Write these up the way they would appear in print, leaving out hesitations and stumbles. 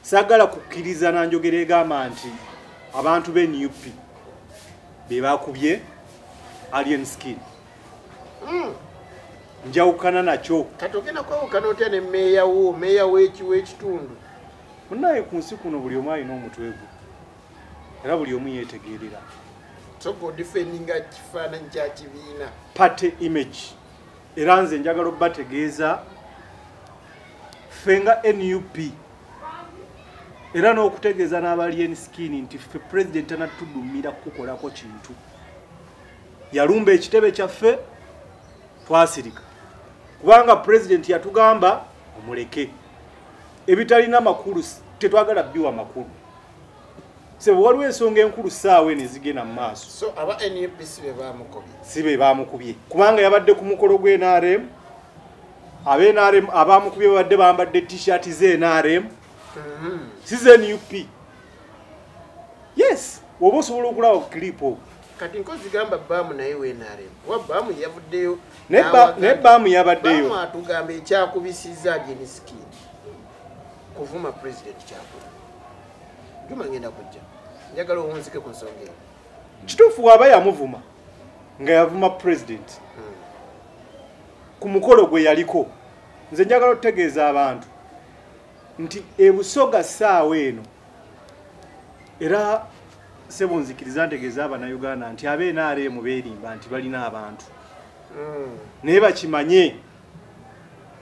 Saagala kukkiriza nanjogera egamba nti abantu be NUP be bakubye Alien Skin. Njawukana nakyo. Kati ogenda kwawukana otya ne meeya wo, meeya w'ekitundu? Munnaye ku nsi kuno buli omu alina omutwe gwe era buli omu yeetegeerera. So go defendinga kifaananyi kya kibiina. Party image. Era nze njagala obbategeeza ffe nga NUP era n'okutegeeza n'aba Alien Skin nti ffe President tanatudumira kukolako kintu. Yalumba ekitebe kyaffe, twasirika kubanga President yatugamba omuleke ebitalina makulu, tetwagala biwa makulu. Sebo, waliwo ensonga enkulu ssaawa eno ezigenda mu maaso. So aba NUP si be bamukubye? Si be bamukubye, kubanga yabadde ku mukolo gw'NRM. Ab'NRM abamukubye babadde bambadde T-shirt z'NRM, si z'NUP. Yes, oba osobola okulaba ku clip ogwo. Kati nkozi gamba Bamu naye w'NRM wa Bamu yavuddeyo. Naye Bamu yabaddeyo. Bamu atugamba ekyakubisizza Alien Skin kuvuma President Kyagulanyi. Juma, ngenda kujja, njagala owunzike ku nsonga eyo. Kituufu, waaba yamuvuma nga yavuma President ku mukolo gwe yaliko. Nze njagala okutegeeza abantu nti ebusoga ssaawa eno, era sebo nzikiriza ntegeeza Abannayuganda nti ab'NRM beerimba nti balina abantu, naye bakimanye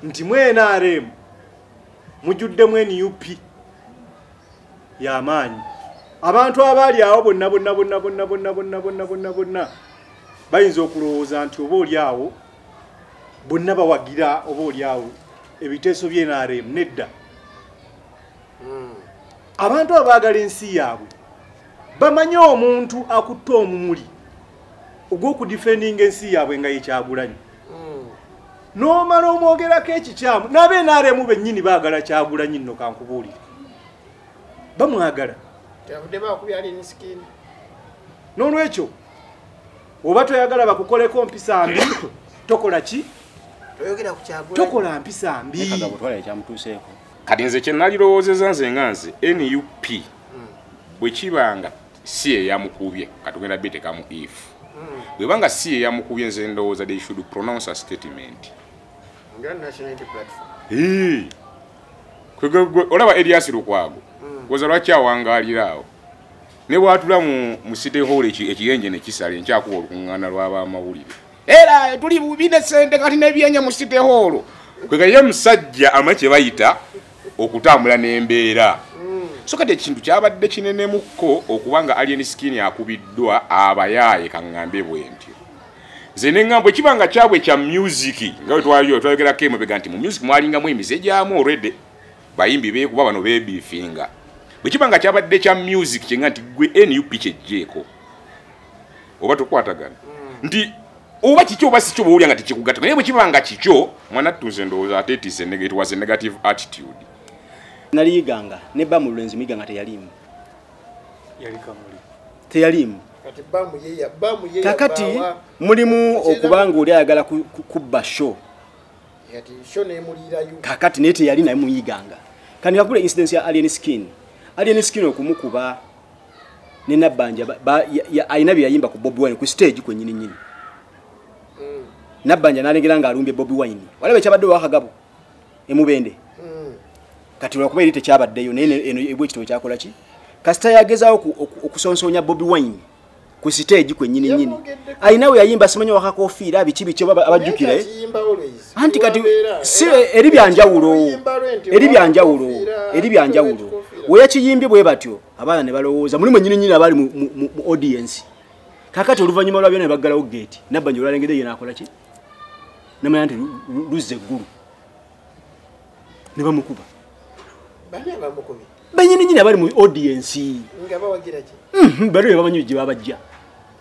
nti mu NRM mujjuddemu NUP y'amaanyi. Abantu abaali awo bonna bonna bonna bonna bonna bonna bonna bonna bonna bayinza okulowooza nti oba oli awo bonna bawagira oba oli awo ebiteeso by'NRM. Nedda. Abantu abaagala ensi yaabwe bamanyi omuntu akutte omumuli ogw'okudefendinga ensi yaabwe nga ye Kyagulanyi. N'omala omwogerako ekikyamu, n'ab'NRM bennyini baagala Kyagulanyi nno, kankubuulire, bamwagala. Kyavudde bakubye Alien Skin. N'olwekyo oba toyagala bakukoleko mpisa mbi, tokola ki? Toyogera ku Kyagulanyi. Tokola mpisa mbi. Kagabo, twala ekyamutuuseeko. Kati nze kye nalirowoozeza nze nga nze NUP, bwe kibanga si eyamukubye, katugenda bitekamu if, bwebanga si eyamukubye, nze ndowooza they should pronounce a statement nga National Unity Platform. Hii. Olaba Erias Lukwago goza lwaki awangaalira awo ne bwatula mu City Hall, ekiyenje ne kisala enkyakuba olukuŋŋaana lw'abamawulire, era tuli bubi ne sente kati n'ebyenje mu City Hall. Kwega ye musajja amanyi kye bayita okutambula n'embeera. So kati ekintu kyabadde kinenemukko okuba nga Alien Skin akubiddwa abayaaye, kaŋŋambe bwe ntyo. Nze neŋŋamba bwe kiba nga kyabwe kya music, nga bwe twaliyo twayogerako emabega nti mu music mwalingamu emize gyamu already, bayimbi beekuba bano beebiifinga. Bwe kiba nga kyabadde kya music, kyenga nti gwe NUP kyejjeeko oba tukwatagana nti oba kikyo oba si kyo, bw'owulira nga tekikugatta. Naye bwe kiba nga kikyo, mwana ttunze, ndowooza ate it was a negative attitude. Naliyiganga ne Bamu Lulenzi muyiganga teyaliimu. Yali Kamuli. Teyaliimu. Kati Bamu yeya, Bamu yeya. Kakati bawa. Mulimu okubanga oli ayagala kubba show. Yati show nemulirayo. Kakati naye teyali naye muyiganga. Kandi kakule incidence ya Alien Skin, Alien Skin okumukuba ne Nabbanja alina bye yayimba ku Bobi Wine ku stage kwennyini nnyini. Nabbanja n'alengera ng'alumbye Bobi Wine. Walaba ekyabadde owakagabo emubende. Kati lwakuba eri tekyabaddeyo, naye eno ebwe ekitabo kyakola ki, kasita yagezaawo okusonsonya Bobi Wine ku stage kwennyini nnyini. Yamwogeddeko. Alina we yayimba, simanyi wakakofiira biki biki, oba abajjukira, eh? Akiyimba always. Anti kati Wabeera. si Era eri byanjawulo. oluyimba lwe nti Eri byanjawulo. wakakofiira, Eri byanjawulo. wakakofiira. We yakiyimbye bwe batyo, abaana ne balowooza mulimu ennyini nnyini abaali mu audience. Kakati oluvannyuma lwa byonna ne baggalawo gate. Nabbanja olwalengedde ye n'akola ki, namanya nti luzza eggulu ne bamukuba. Bani abamukubye? Bennyini nnyini abali mu audience. Nga bawagira ki? Bali bamanyi gye babajja.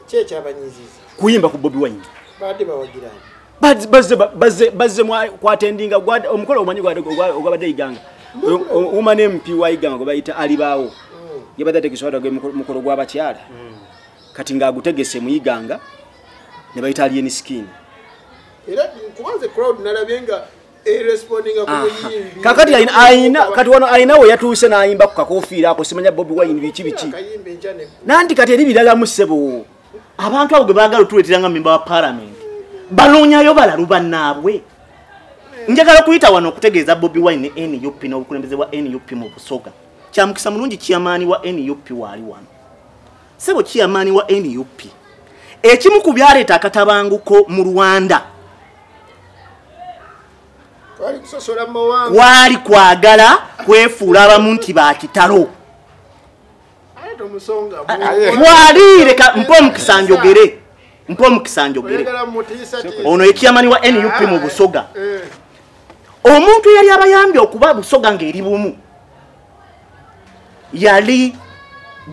Ki ekyabanyiziza? Kuyimba ku Bobi Wine. Badde bawagirani? Bazze kwatendinga omukolo, omanyi ogwabadde Iganga, woman MP wa Iganga gwe bayita Alibaawo yabadde ategese mukolo gw'abakyala. Kati ng'agutegese mu Iganga ne bayita Alien Skin. Era kubanze crowd nalabye nga Kakati ayina kati wano ayina we yatuuse n'ayimba ku kakofiira ako simanya Bobi Wine biki biki. Nanti kati eri birala mu ssebo. Abantu abo ge baagala otuleetera nga member wa parliament banoonyayo balalu bannaabwe. Njagala kuyita wano okutegeeza Bobi Wine ne NUP n'obukulembeze bwa NUP mu Busoga. Kyamukisa mulungi chairman wa NUP waali wano. Ssebo chairman wa NUP ekimu ku byaleeta akatabanguko mu Rwanda kwali kwagala kwefuula abamu nti bakitalo. Wali leka mpa omukisa njogere, mpa omukisa njogere. Ono ye chairman wa NUP mu Busoga. Omuntu yali abayambye okuba Busoga ng'eri bumu yali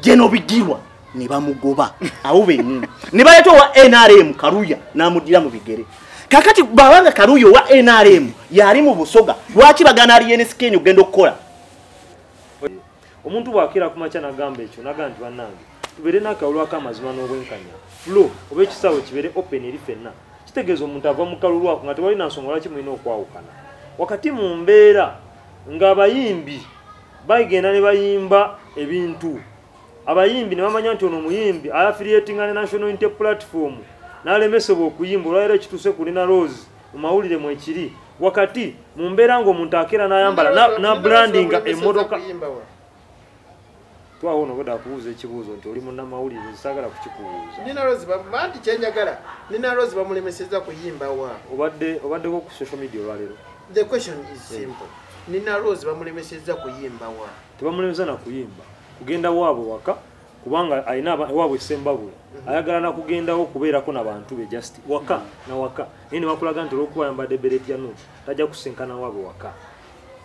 General Bigirwa ne bamugoba awo bennyini ne baleeta owa NRM Karuya n'amuddira mu bigere. Kakati babanga Karuya owa NRM yali mu Busoga, lwaki bagana Alien Skin ogenda okukola? Omuntu bw'akira ku makya n'agamba ekyo n'agamba nti bannange tubeere n'akalulu ak'amazima n'obwenkanya, flow oba ekisaawe kibeere open eri ffenna, kitegeeza omuntu ava mu kalulu ako nga tewali na nsonga lwaki mulina okwawukana. Wakati mu mbeera ng'abayimbi bagenda ne bayimba ebintu, abayimbi ne bamanya nti ono omuyimbi affiliatinga ne National Unity Platform n'alemesebwa okuyimba olwaleero ekituuse ku Nina Rose mu mawulire mwekiri. Wakati mu mbeera ng'omuntu akeera n'ayambala na brandinga emmotoka. Twawo ono bw'oda kubuuza ekibuuzo nti oli munnamawulire, saagala kukikubuuza. Nina Rose anti kyenjagala Nina Rose bamulemesezza kuyimba wa? Obaddeko ku social media olwaleero. The question is simple. Nina Rose bamulemesezza kuyimba wa? Tebamulemesa na kuyimba, kugenda waabwe waka, kubanga alina waabwe Ssembabule ayagala na kugendawo kubeerako n'abantu be just waka na waka, naye ne bakulaga nti olw'okuba ayambadde beret ya NUP tajja kusinkana waabwe waka.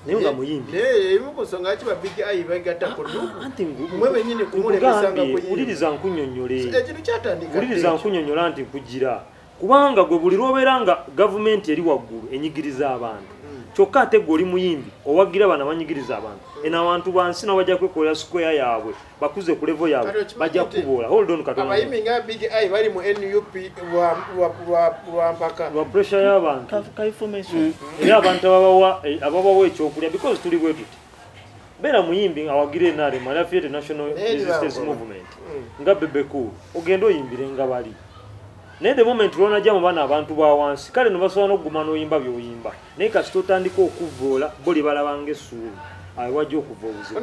Naye nga muyimbi. Naye ebimu ku nsonga lwaki ba Big Eye begatta ku NUP mmwe bennyini kumulemesanga kuyimba. Wuliriza nkunnyonnyole. Ekintu kyatandika. Wuliriza nkunnyonnyola nti nkugira. Kubanga gwe buli lw'obeera nga gavumenti eri waggulu enyigiriza abantu, kyokka ate gwe oli muyimbi owagira bano abanyigiriza abantu. Eno abantu bansi nabo bajja kwekolera square yaabwe, bakuze ku level yaabwe, bajja kuboola. Hold on katono. Abayimbi nga Big Eye bali mu NUP lwa mpaka. Lwa pressure y'abantu. Ka information. Era abantu ababawa ekyokulya because tuli bwe tuti. Beera muyimbi awagira NRM, affiliated National Resistance Movement, nga Bebe Cool, ogenda oyimbire nga bali. Naye the moment lw'onajja mu bano abantu ba wansi, kale no basobola n'okuguma n'oyimba by'oyimba, naye kasita otandika okuvvoola bo lye balaba ng'essuubi, awo wajja okuva obuzibu.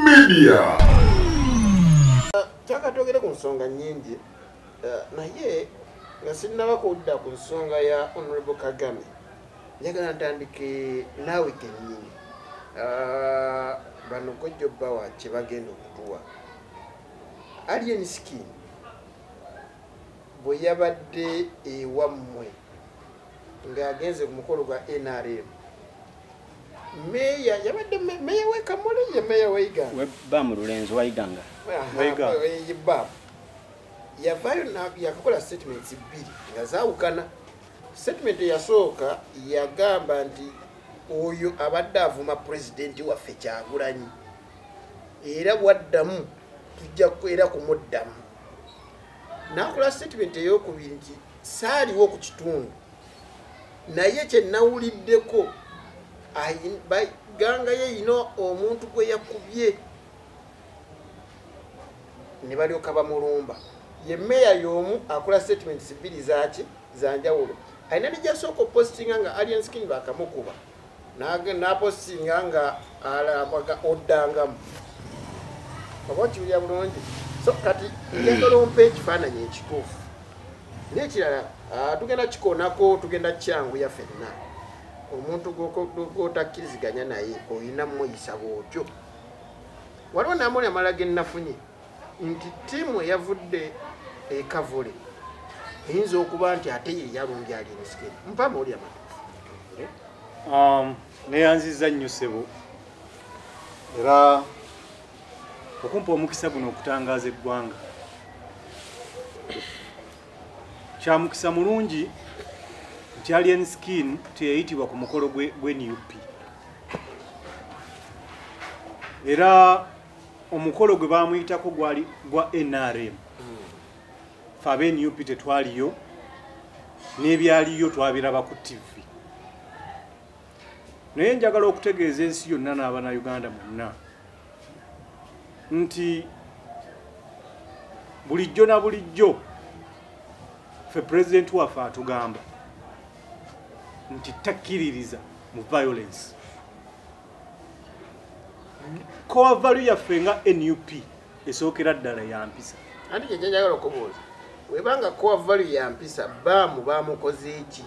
Media. Kyakatwogere ku nsonga nnyingi, naye nga sinnaba kudda ku nsonga ya Honorable Kagame, njagala ntandike naawe kennyini. Bano kojja obbawa kye bagenda okutuwa. Alien Skin bwe yabadde ewammwe ng'agenze ku mukolo gwa NRM, meeya yabadde meeya w'e Kamuli ye meeya w'e Iganga? Bam Lulenzi wa Iganga. Bam yavaayo yakakola statements bbiri nga zaawukana. Statement eyasooka yagamba nti oyo abadde avuma pulezidenti waffe Kyagulanyi, era bw'addamu tujja era kumuddamu. N'akola statement ey'okubiri nti saaliwo ku kitundu, naye kye nawuliddeko ganga ye yina omuntu gwe yakubye ne balyoka bamulumba. Ye meeya y'omu akola statements bbiri zaaki za njawulo. Alina ne gy'asooka opositinga nga Alien Skin baakamukuba, n'apositinga nga alabaga oddangamu. Oba okiwulira bulungi? So kati njagala ompe ekifaananyi ekituufu. N'ekirala tugenda kikoonako, tugenda kyanguya ffenna. Omuntu gw'otakkiriziganya naye olina muyisa bw'otyo. Waliwo n'amawulire amalala ge nnafunye nti ttiimu eyavudde e Kavule eyinza okuba nti ate ye yalumbye Alien Skin. Mpa amawulire amatuufu. Neeyanzizza nnyo ssebo era okumpa omukisa guno okutangaaza eggwanga. Kya mukisa mulungi nti Alien Skin teyayitibwa ku mukolo gwe NUP. Era omukolo gwe bamuyitako gwali gwa NRM. Ffe abe NUP tetwaliyo, N'ebyaliyo twabiraba ku TV. Naye njagala okutegeeza ensi yonna n'Abannayuganda mwenna nti bulijjo na bulijjo ffe pulezidenti waffe atugamba nti takkiririza mu violence. Core value yaffe nga NUP esookera ddala ya mpisa. Anti kye njagala okubuuza, webanga core value ya mpisa, Baamu baamukoze ki?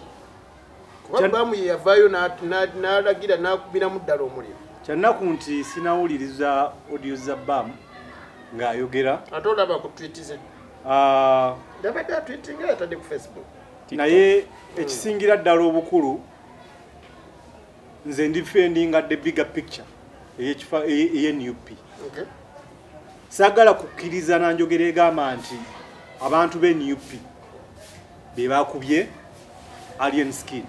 Kuba Baamu ye yavaayo n'alagira n'akubiramu ddala omuliro. Kyannaku nti sinawuliriza audio za Baamu ng'ayogera. Ate olaba ku tweet ze. Ndabadde atweetinga yatadde ku Facebook. Naye ekisingira ddala obukulu nze ndifendinga the bigger picture eye NUP. Okay. Saagala kukkiriza nanjogera egamba nti abantu be NUP be bakubye Alien Skin.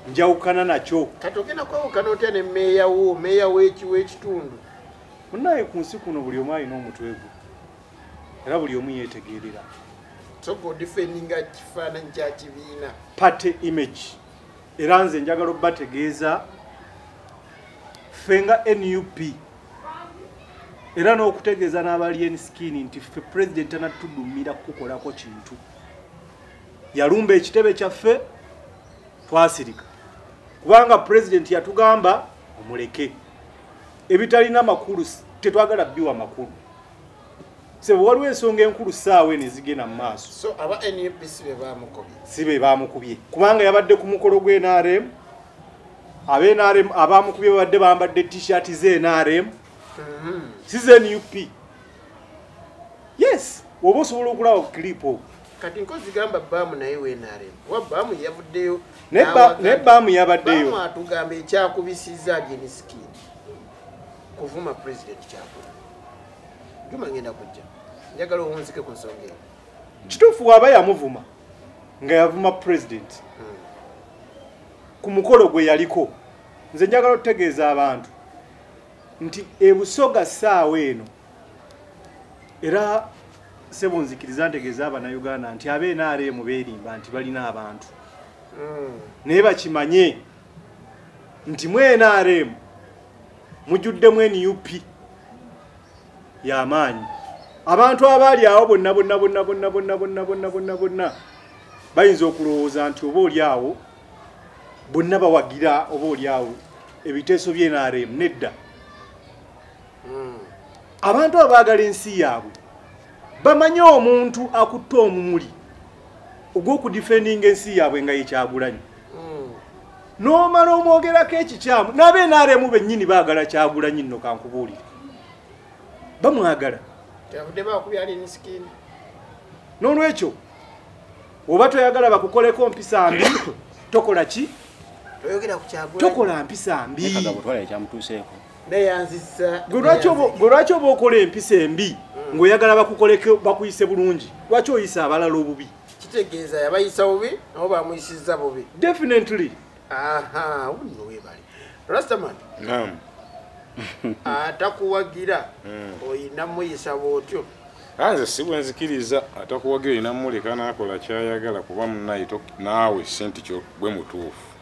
Njawukana nakyo. Kati ogenda kwawukana otya ne meeya wo, meeya w'ekitundu? Munnaye ku nsi kuno buli omu alina omutwe gwe era buli omu yeetegeerera. So go defendinga kifaananyi kya kibiina. Party image. Era nze njagala obbategeeza ffe nga NUP era n'okutegeeza n'Abalien Skin nti ffe pulezidenti tanatudumira kukolako kintu. Yalumba ekitebe kyaffe twasirika kubanga pulezidenti yatugamba omuleke ebitalina makulu tetwagala biwa makulu. Sebo waliwo ensonga enkulu ssaawa eno ezigenda mu maaso. So aba NUP si be baamukubye. Si be baamukubye kubanga yabadde ku mukolo gw'e NRM. Abe NRM abamukubye babadde bambadde t-shirt ze NRM. Si ze NUP. Yes, oba osobola okulaba ku clip okwo. Kati nkozi gamba Baamu naye we NRM. Kuba Baamu yavuddeyo. Naye Baamu yabaddeyo. Baamu atugamba ekyakubisizza Alien Skin kuvuma president Kyagulanyi. Juma ngenda kujja. Njagala owunzike ku nsonga eyo. Kituufu waba yamuvuma nga yavuma president. Ku mukolo gwe yaliko. Nze njagala okutegeeza abantu nti ebusoga ssaawa eno era sebo nzikiriza ntegeeza Abannayuganda nti abe NRM beerimba nti balina abantu. Naye bakimanye nti mu NRM mujjuddemu NUP y'amaanyi. Abantu abaali awo bonna bonna bonna bonna bonna bonna bonna bonna bonna bayinza okulowooza nti oba oli awo bonna bawagira oba oli awo ebiteeso by'e NRM. Nedda. Abantu abaagala ensi yaabwe bamanye omuntu akutte omumuli ogw'okudifendinga ensi yaabwe nga ye Kyagulanyi. N'omala omwogerako ekikyamu n'abe NRM bennyini baagala Kyagulanyi nno kankubuulire. Bamwagala. Kyavudde bakubye Alien Skin. N'olwekyo oba toyagala bakukoleko mpisa mbi tokola ki? Toyogera ku Kyagulanyi. Tokola mpisa mbi. Kagabo twala ekyamutuuseeko. Neyanzisa. Gwe lwaki oba okola empisa embi ng'oyagala bakukoleko bakuyise bulungi? Lwaki oyisa abalala obubi? Kitegeeza yabayisa bubi nabo bamuyisizza bubi. Definitely. Aha, wunno weebale. Rastaman. Naam. Atakuwagira oyina muyisa bw'otyo. Nze si bwe nzikiriza atakuwagira oyina muleka n'akola ky'ayagala kuba munnaye naawe sente kyo gwe mutuufu.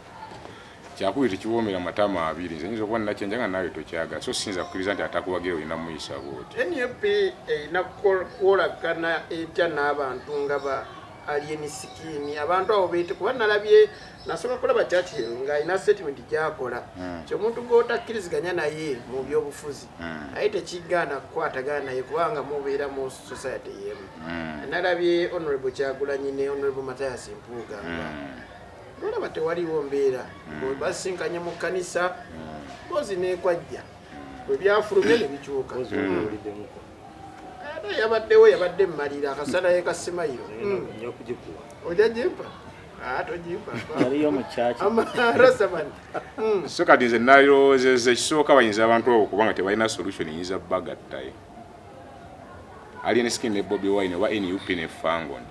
Kyakubiri tekiwoomera matama abiri. Nze nyinza okuba nina kye njagala naawe tokyagala. So siyinza kukkiriza nti atakuwagira oyina muyisa bw'otyo. NUP erina kukolagana etya n'abantu nga ba Alien Skin? Abantu abo beete kuba nalabye nasooka kulaba Churchill ng'alina statement gy'akola nti omuntu gw'otakkiriziganya naye mu byobufuzi naye tekigaana kukwatagana naye kubanga mubeera mu society y'emu. Nalabye Honorable Kyagulanyi ne Honorable Mathias Mpuuga nga olaba tewaliwo mbeera bwe basinkanye mu kkanisa mpozi n'ekwajja bwe byafulumye ne bikyuka. Ate yabaddewo yabadde mmalira akasana ye kasimayiro. Nja kugikuwa. Ojja gimpa? Togimpa. Yaliyo mu church. Rastaman. So kati nze nalowoozezza ekisooka bayinza abantu abo kubanga tebalina solution eyinza bagattayo. Alien Skin ne Bobi Wine oba NUP ne Fangon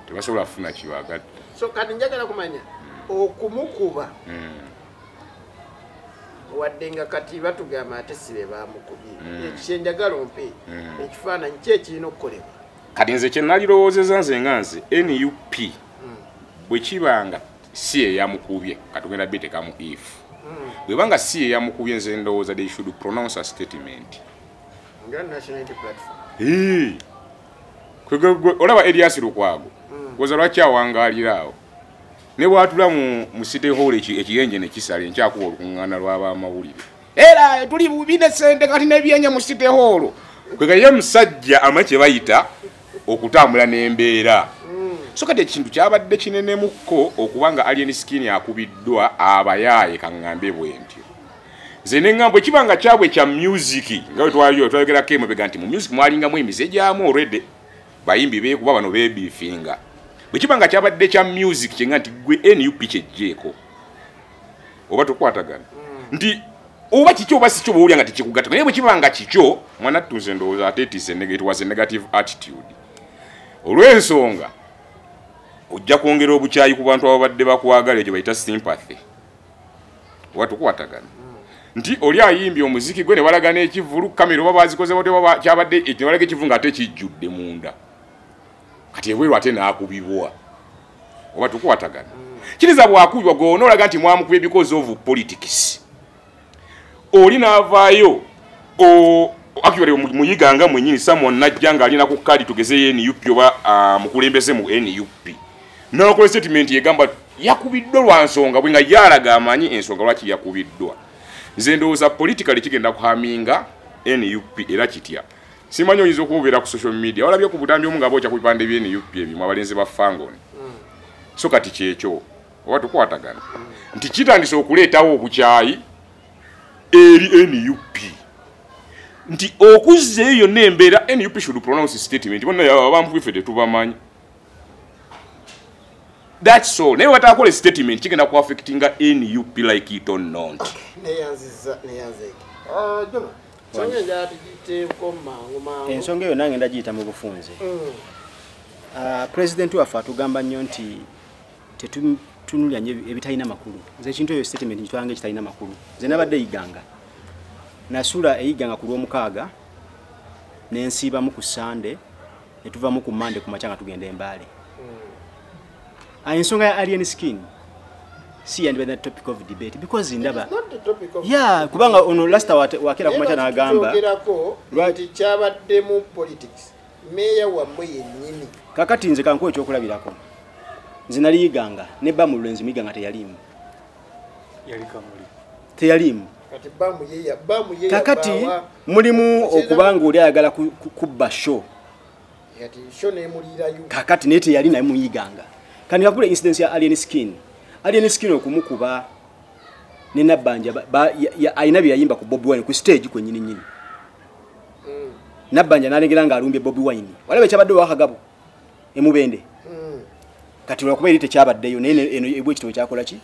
tebasobola kufuna kibagatta. So kati njagala kumanya okumukuba wadde nga kati batugamba ate si be baamukubye. Ekyo kye njagala ompe ekifaananyi ki ekirina okukolebwa. Kati nze kye nalirowoozeza nze nga nze NUP bwe kibanga si eyamukubye, katugenda biteekamu if. Bwebanga si eyamukubye, nze ndowooza they should pronounce a statement. Nga National Unity Platform. Olaba Erias Lukwago goza lwaki awangaalira awo ne bwatula mu City Hall ekiyenje ne kisala enkyakuba olukuŋŋaana lw'abamawulire, era tuli bubi ne ssente kati n'ebyenje mu City Hall. Kwega ye musajja amanyi kye bayita okutambula n'embeera. So kati ekintu kyabadde kinenemukko okubanga Alien Skin akubiddwa abayaaye, kaŋŋambe bwe ntyo. Nze ne ŋŋamba ekibanga kyabwe kya music nga bwe twaliyo twayogerako emabega nti mu music mwalingamu emize gyamu already, bayimbi beekuba bano beebiifinga. Bwe kibanga kyabadde kya music kyenga nti gwe NUP kyejjeeko oba tukwatagana nti oba kikyo oba si kyo bw'owulira nga tekikugatta, naye bwe kibanga kikyo mwana ttunze ndowooza ate it was a negative attitude. Olw'ensonga ojja kwongera obukyayi ku bantu ababadde bakwagala, ekyo bayita sympathy oba tukwatagana nti oli ayimbye omuziki gwe ne balaga n'ekivvulu, kamera oba bazikoze batya oba kyabadde ne balaga ekivu ng'ate kijjudde munda, kati ebweru ate n'akubibwa oba tukwatagana. Kiriza bw'akubibwa gw'onoolaga olaga nti mwamukubye because of politics, oli n'avaayo actually muyiganga mwennyini someone najja ng'alina ku kadi tugeze NUP oba mukulembeze mu NUP n'akola statement egamba yakubiddwa lwa nsonga bwe nga yalaga amanyi ensonga lwaki yakubiddwa. Nze ndowooza politically kigenda kuhaminga NUP era kitya. Simanyi oyinza okubeera ku social media olabye ku butambi omu nga bookya ku bipande bya NUP ebimu abalenzi ba Fangoni. So kati kyekyo oba tukwatagana nti kitandise okuleetawo obukyayi eri NUP nti okuzza eyo yonna embeera NUP should pronounce statement bonna abamu ffe tetubamanyi. That's all. Naye batakola statement kigenda ku affectinga NUP like it or not. Neyanziza neyanzeke. Joma. Songa njala tugiteeko mangu mangu. Ensonga eyo nange ndagiyita mu bufunze. President waffe atugamba nnyo nti tetutunulira nnyo ebitalina makulu. Nze ekintu eyo statement nkitwala ekitalina makulu. Nze nabadde Iganga. Nasula e Iganga ku Lwomukaaga ne nsiibamu ku Sande ne tuvamu ku Mande ku makya nga tugenda e Mbale. Ensonga ya Alien Skin si yandibadde topic of debate because ndaba yeah, kubanga ono last wakera ku makya n'agamba nti kyabadde mu politics meeya wammwe yennyini. Kakati nze kankuwe ekyokulabirako, nze nali Iganga ne bba mu Lulenzi mu Iganga teyaliimu, yali Kamuli teyaliimu. Kati bamu ye kakati mulimu okubanga oli ayagala kubba show kati show nemulirayo kakati naye teyali naye mu Iganga. Kandi kakule incidence ya Alien Skin, Alien Skin okumukuba ne Nabbanja alina bye yayimba ku Bobi Wine ku stage kwennyini nnyini. Nabbanja n'alengera ng'alumbye Bobi Wine, walaba ekyabadde owakagabo emubende. Kati olwakuba eri tekyabaddeyo naye eno ebwe ekitabo kyakola ki,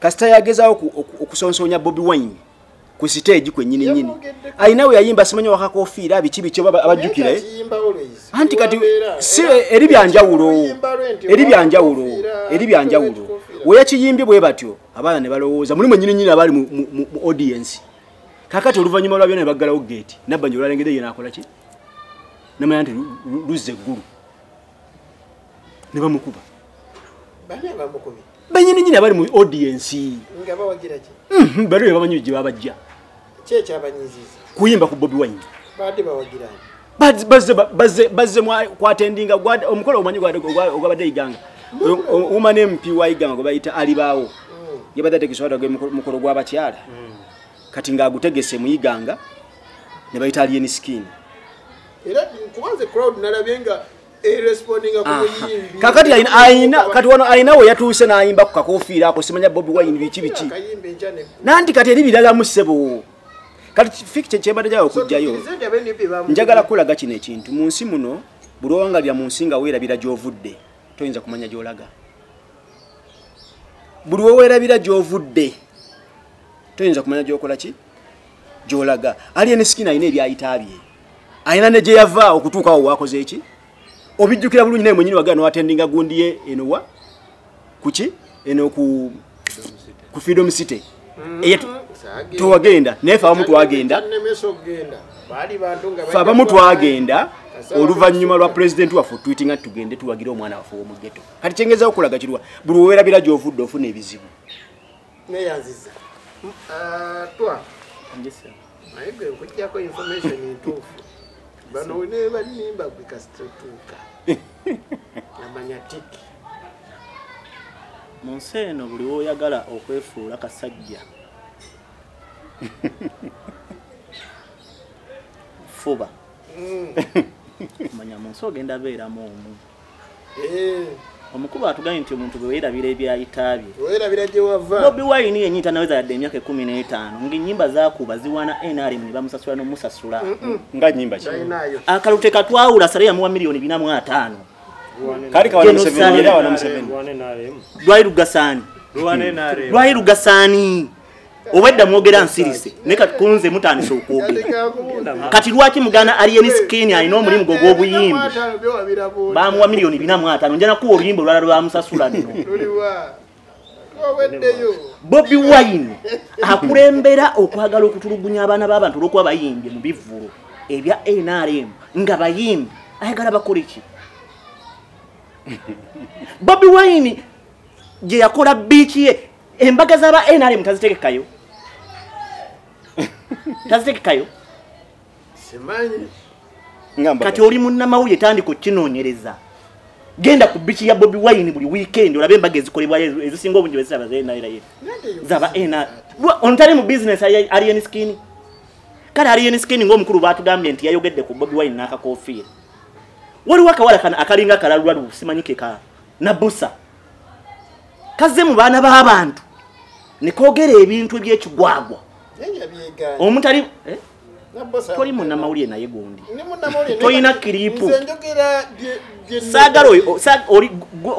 kasita yagezaawo okusonsonya Bobi Wine ku stage kwennyini nnyini, alina we yayimba simanyi wakakofiira biki biki oba abajjukira anti kati si eri byanjawulo eri byanjawulo eri byanjawulo we yakiyimbye bwe batyo abaana ne balowooza mulimu nnyini nnyini abali mu audience. Kakati oluvannyuma lwa byonna ne baggalawo gate, Nabbanja olwalengedde ye n'akola ki, namanya nti luzza eggulu ne bamukuba. Bani abamukubye? Bannyini nnyini abali mu audience nga bawagira ki? Bali bamanyi gye babajja. Ki ekyabanyiziza? Kuyimba ku Bobi Wine. Badde bawagira ani? Bazze kwatendinga omukolo omanyi ogwabadde Iganga. Woman MP wa Iganga gwe bayita Alibaawo yabadde ategese mukolo gw'abakyala, kati ng'agutegese mu Iganga ne bayita Alien Skin. Era kubanze crowd nalabye nga erespondinga ku muyimbi. Kakati alina kati wano alina we yatuuse n'ayimba ku kakofiira ako simanya Bobi Wine biki biki. Nanti kati eri birala mu ssebo. Kati fiki kyembadde gyawo okujjayo. Njagala kulaga kino ekintu mu nsi muno, buli owangalira mu nsi nga weerabira gy'ovudde toyinza kumanya gy'olaga. Buli weerabira gy'ovudde toyinza kumanya gy'okola ki gy'olaga. Alien Skin alina ebyayita bye, alina ne gye yava okutuuka awo waakoze eki. Obijjukira bulungi naye mwennyini wagala n'atendinga gundi ye eno wa kuki eno ku Freedom City. Tewagenda naye ffe abamu twagenda, ffe abamu twagenda Oluvannyuma lwa pulezidenti waffe tweetinga tugende tuwagire omwana waffe ow'omu ghetto. Kati kyengezaako okulaga kiruwa, buli weerabira gy'ovudde ofuna ebizibu. Neeyanziza. Twa. Naye gwe nkuggyako information entuufu. Bano ne balimba gwe kasita otuuka. Namanya tiki. Mu nsi eno buli w'oyagala okwefuula kasajja. Fuba. Manya mu nsi ogenda beeramu omu. Omukulu atugambye nti omuntu bwe weerabira ebyayita bye. Weerabira gye wava. Bobi Wine yennyini tanaweza yadde emyaka 15 ng'ennyimba zaakuba ziwaana NRM ne bamusasula n'omusasula. Nga nnyimba ki? Akalulu tekatwawula Saleh yamuwa miliyoni 405. Kali kawana Museveni era wana Museveni. Lwali lugasaani. Lwali lugasaani. Obwedda mwogera nsirise naye kati kunze mutandise okwogera. Kati lwaki mugana Alien Skin alina omulimu gwe ogw'obuyimbi? Bamuwa miliyoni 405 nja nakuwa oluyimba olulala lwamusasula nno. Bobi Wine akulembera okwagala okutulugunya abaana b'abantu olw'okuba bayimbye mu bivvulu ebya NRM nga bayimbi ayagala bakole ki? Bobi Wine gye yakola biiki ye embaga z'aba NRM tazitegekayo. Tazitegekayo. Simanyi. Kati oli munnamawulire tandika okukinoonyereza. Genda ku biiki ya Bobi Wine buli weekend olabe embaga ezikolebwayo ezisinga obungi bwe za NRM. Zaba NRM. Ono tali mu business Alien Skin. Kale Alien Skin ng'omukulu baatugambye nti yayogedde ku Bobi Wine n'akakoofiira. Waliwo akawala kano akalinga kalalulalu simanyi ke ka Nabusa. Kazze mu baana b'abantu ne koogera ebintu eby'ekigwagwa. Omuntu ali toli munnamawulire naye gundi. Tolina kiripu. Saagala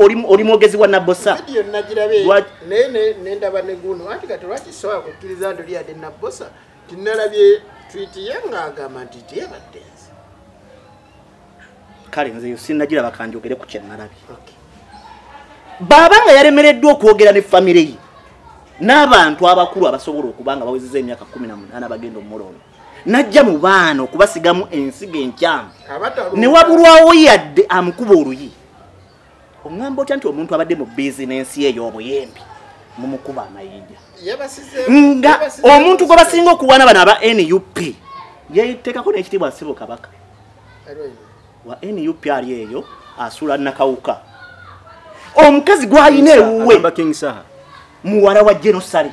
oli mwogezi wa Nabosa. Vidiyo nagirabe naye nendaba ne guno anti kati lwaki sobola kukkiriza nti oli yadde Nabosa tinalabye tweet ye ng'agamba nti teyabadde nze. Kale nze sinnagiraba kanjogere ku kye nalabye. Baba nga yalemereddwa okwogera ne famire ye n'abantu abakulu abasobola okuba nga bawezezza emyaka 18 bagenda omulongo najja mu baana okubasigamu ensigo enkyamu ne wabulwawo yadde amukuba oluyi. Oŋŋamba otya nti omuntu abadde mu bizinensi ye ey'obuyembi mumukuba amayinja nga omuntu gwe basinga okuwaana bano aba NUP yeeteekako n'ekitiibwa ssebo Kabaka wa NUP ali eyo asula Nakawuka. Omukazi gw'alina ewuwe muwala wa Genosale.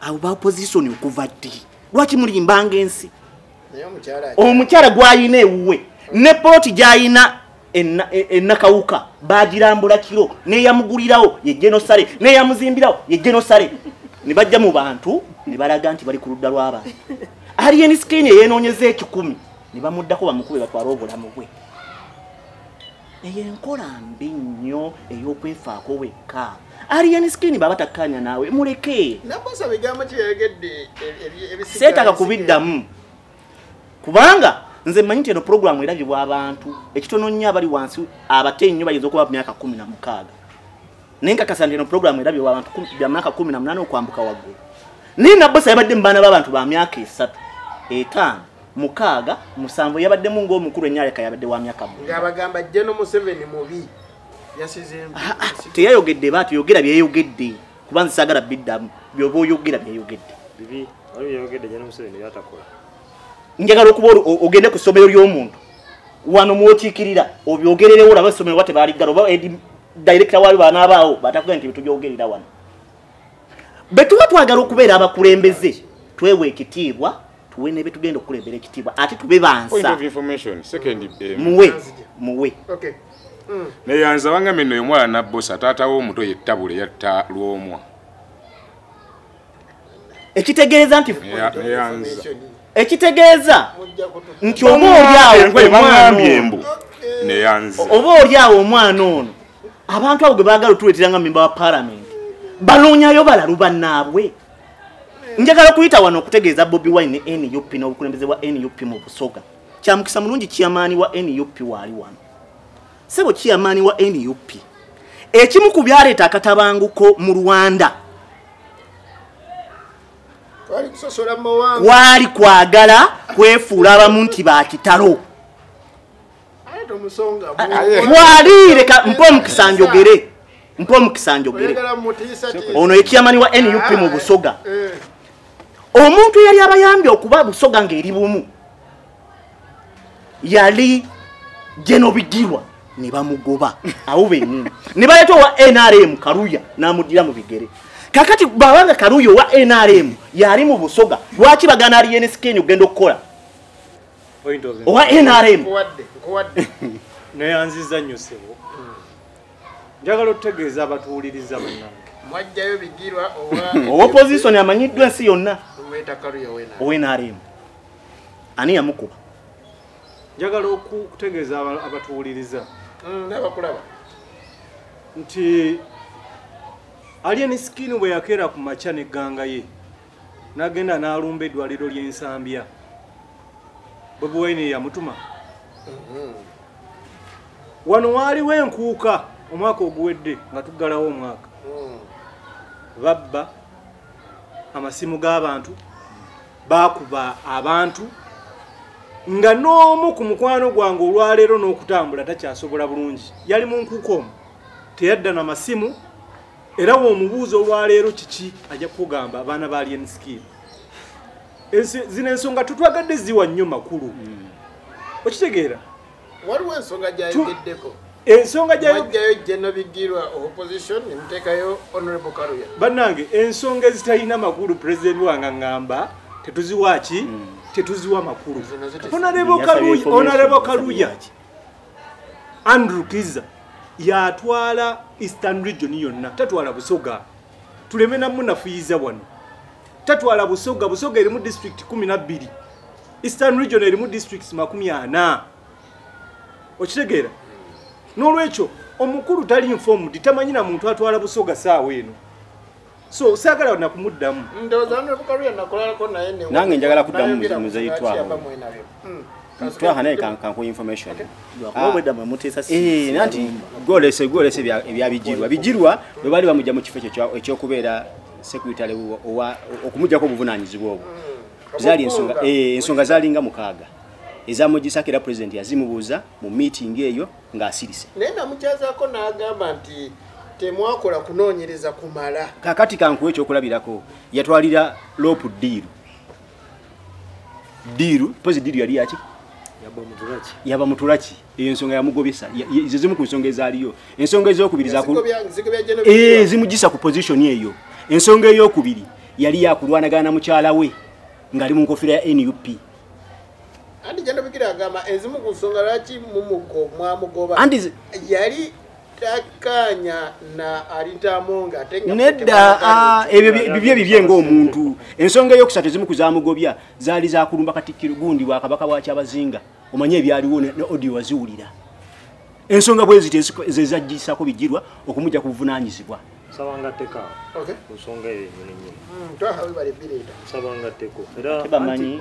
Abo ba opposition okuva ddi? Lwaki mulimbanga ensi? Omukyala gw'alina ewuwe ne poloti gy'alina enakawuka bagirambula kiro neyamugulirawo ye Genosale neyamuzimbirawo ye Genosale ne bajja mu bantu ne balaga nti bali ku ludda lw'abantu. Alien Skin yeenoonyeza 10 ne bamuddako bamukube batwale obulamu bwe. Eyo enkola mbi nnyo ey'okwefaako wekka. Alien Skin baba takkaanya naawe muleke. Nabosa bigambo ki yayogedde ebisigadde? Seetaaga kubiddamu kubanga nze mmanyi nti eno puroguramu erabibwa abantu ekitono nnyo abali wansi abato ennyo bayinza okuba mu myaka 16. Naye nkakasa nti eno puroguramu erabibwa abantu bya myaka 18 okwambuka waggulu. Naye Nabosa yabadde mu baana b'abantu ba myaka 3, 5, 6, 7 yabaddemu ng'omukulu ennyaleka yabadde wa myaka 4. Ng'abagamba General Museveni mubi. Teyayogedde baati yogera byeyogedde kuba nze saagala biddamu by'oba oyogera byeyogedde. Bibi waliwo byeyogedde General Museveni by'atakola. Njagala okuba ogende ku ssomero ly'omuntu wano mw'okiikirira obyogererewo olaba essomero oba tebaaliggala oba director waalyo banaabaawo batakugamba nti tubyogerera wano. Bwe tuba twagala okubeera abakulembeze twewe ekitiibwa tuwe ne betugenda okukulembera ekitiibwa ate tube bansa. Point of information second muwe muwe. Okay. Neyanza wangambe nno omwana Nabosa taata w'omuto yettabule yatta Lwomwa. Ekitegeeza nti ekitegeeza nti oba oli awo omwana ono abantu abo gwe baagala otuleetera nga memba wa paalamenti banoonyayo balalu bannaabwe. Njagala okuyita wano okutegeeza Bobi Wine ne NUP n'obukulembeze bwa NUP mu Busoga. Kyamukisa mulungi chairman wa NUP waali wano. Ssebo chairman wa NUP ekimu ku byaleeta akatabanguko mu Rwanda kwali kwagala kwefuula abamu nti ba kitalo. Mwali leka mpa omukisa njogere. Mpa omukisa njogere. Ono ekyamani wa NUP mu Busoga. Omuntu yali abayambye okuba Busoga ng'eri bumu yali Geno Bigirwa ne bamugoba awo bennyini ne baleeta owa NRM Karuya n'amuddira mu bigere. Kakati babanga Karuya owa NRM yali mu Busoga, lwaki bagana Alien Skin ogenda okukola owa NRM? Neyanziza nnyo ssebo. Njagala otutegeeza abatuwuliriza bannange. Mwajjayo Bigirwa owa opposition amanyiddwa ensi yonna owa NRM. Ani yamukuba? Njagala okutegeeza abatuwuliriza n'abakulaba nti Alien Skin bwe yakeera ku makya n'egganga ye n'agenda n'alumba eddwaliro ly'Ensambya, Bobi Wine yamutuma. Wano waaliwo enkuuka omwaka oguwedde nga tuggalawo omwaka, babba amasimu g'abantu, baakuba abantu nga n'omu ku mukwano gwange olwaleero n'okutambula takyasobola bulungi. Yali mu nkuuka omwo, teyadda na masimu, era w'omubuuza olwaleero kiki ajja kukugamba abaana ba Alien Skin. Zino ensonga tutwagadde ziwa nnyo makulu. Okitegeera? Waliwo ensonga gy'ayogeddeko. Ensonga gy'ayogeddeko Geno Bigirwa opposition ne muteekayo Honorable Karuya. Bannange ensonga ezitalina makulu President wange aŋŋamba tetuziwa ki? Tetuziwa makulu. Honorable Karuya Andrew Kiza yatwala Eastern Region yonna, tatwala Busoga. Tuleme namunafuyiza wano. Tatwala Busoga, Busoga erimu district 12. Eastern Region erimu districts 40. Okitegeera? N'olwekyo omukulu tali informed, tamanyi na muntu atwala Busoga saawa eno. So saagala na kumuddamu. Ndowooza Honorable Karuya nakolalako naye ne nange njagala kuddamu muzeeyi Twaha. Twaha naye kankuwa information. Nanti gwolese ebya Bigirwa. Bigirwa bwe baali bamujja mu kifo ekyo ekyokubeera secretary okumuggyako obuvunaanyizibwa obwo. Zaali ensonga ensonga zaalinga 6 ezamugisako era president yazimubuuza mu meeting eyo ng'asirise. Naye namukyazaako n'agamba nti temwakola kunoonyereza kumala. Kakati kankuwa ekyokulabirako yatwalira Lopu diiru. Diiru, pozi diiru yali yaki? Yaba mutulaki. Eyo ensonga yamugobesa. Ezo zimu ku nsonga ezaaliyo. Ensonga ez'okubiri zimugisa ku position eyo. Ensonga ey'okubiri yali yakulwanagana na mukyala we ng'ali mu nkofiira ya NUP. Anti Geno Bigirwa agamba ezimu ku nsonga lwaki mwamugoba. Yali takanya na Anita Among ate nga nedda ebyo bibye bibye ng'omuntu. Ensonga ey'okusatu ezimu ku zaamugobya zaali zakulumba Katikkiro gundi wa Kabaka wa Kyabazinga. Omanye ebyaliwo ne audio waziwulira. Ensonga bwe ziti ze zaggisako Bigirwa okumujja ku buvunaanyizibwa. Nsabanga tteka. Okay. Ku nsonga eyo yennyini. Twaha webale bireeta. Nsabanga tteko. Era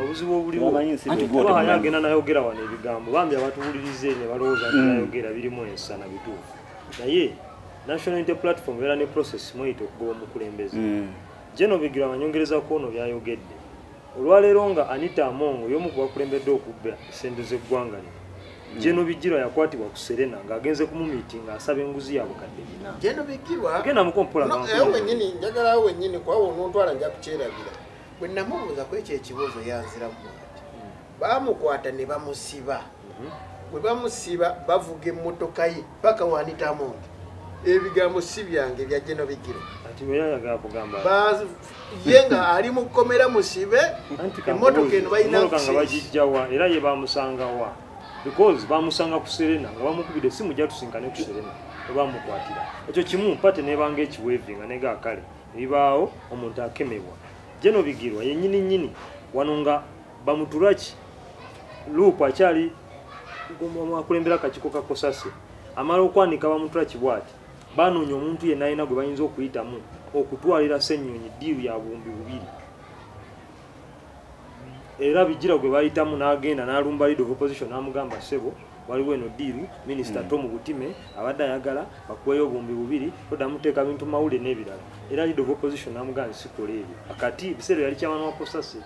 obuzibu obuliwo anti Twaha yagenda n'ayogera wano ebigambo bambi abatuwulirize ne balowooza nti ayogera birimu ensana bituufu. Naye National Unity Platform era ne process mweyita okugoba omukulembeze. Geno Bigirwa anyongereza ku ono byayogedde. Olwaleero nga Anita Among y'omu ku bakulembedde okubba ssente z'eggwanga lino. Geno Bigirwa yakwatibwa ku Serena ng'agenze kumumiitinga asaba enguzi ya bukadde 4. Geno Bigirwa genda mukompola no, wennyini njagala wennyini kwawo onontwala nja kukyerabira. Bwe namubuuza ku ekyo ekibuuzo yanziramu ati baamukwata ne bamusiba. Bwe bamusiba bavuga emmotoka ye paka wa Anita Among. Ebigambo si byange bya Geno Bigirwa. Ati bwe yayagala kugamba ye nga ali mu kkomera musibe emmotoka eno balina nga bagijjawa era ye bamusanga wa because bamusanga ku Serena nga bamukubidde simu jatusinkane ku Serena bamukwatira ekyo kimu mpate nebanga ekiwevi nga nega akale ebibaawo omuntu akemebwa. Geno Bigirwa yennyini nnyini wano nga bamutulaki Lupu akyali akulembera akakiiko ka Kosase amala okwanika bamutulaki bw'ati banoonya omuntu yenna alina gwe bayinza okuyitamu okutwalira Ssennyonyi ddiiru ya 2000. Era Bigirwa gwe bayitamu n'agenda n'alumba leader of opposition n'amugamba ssebo waliwo eno ddiiru minisita Tom Butime abadde ayagala bakuweeyo 2000 toddamu teeka bintu mawulire n'ebirala. Era leader of opposition n'amugamba sikola ebyo. Akati ebiseera yali chairman wa Kosase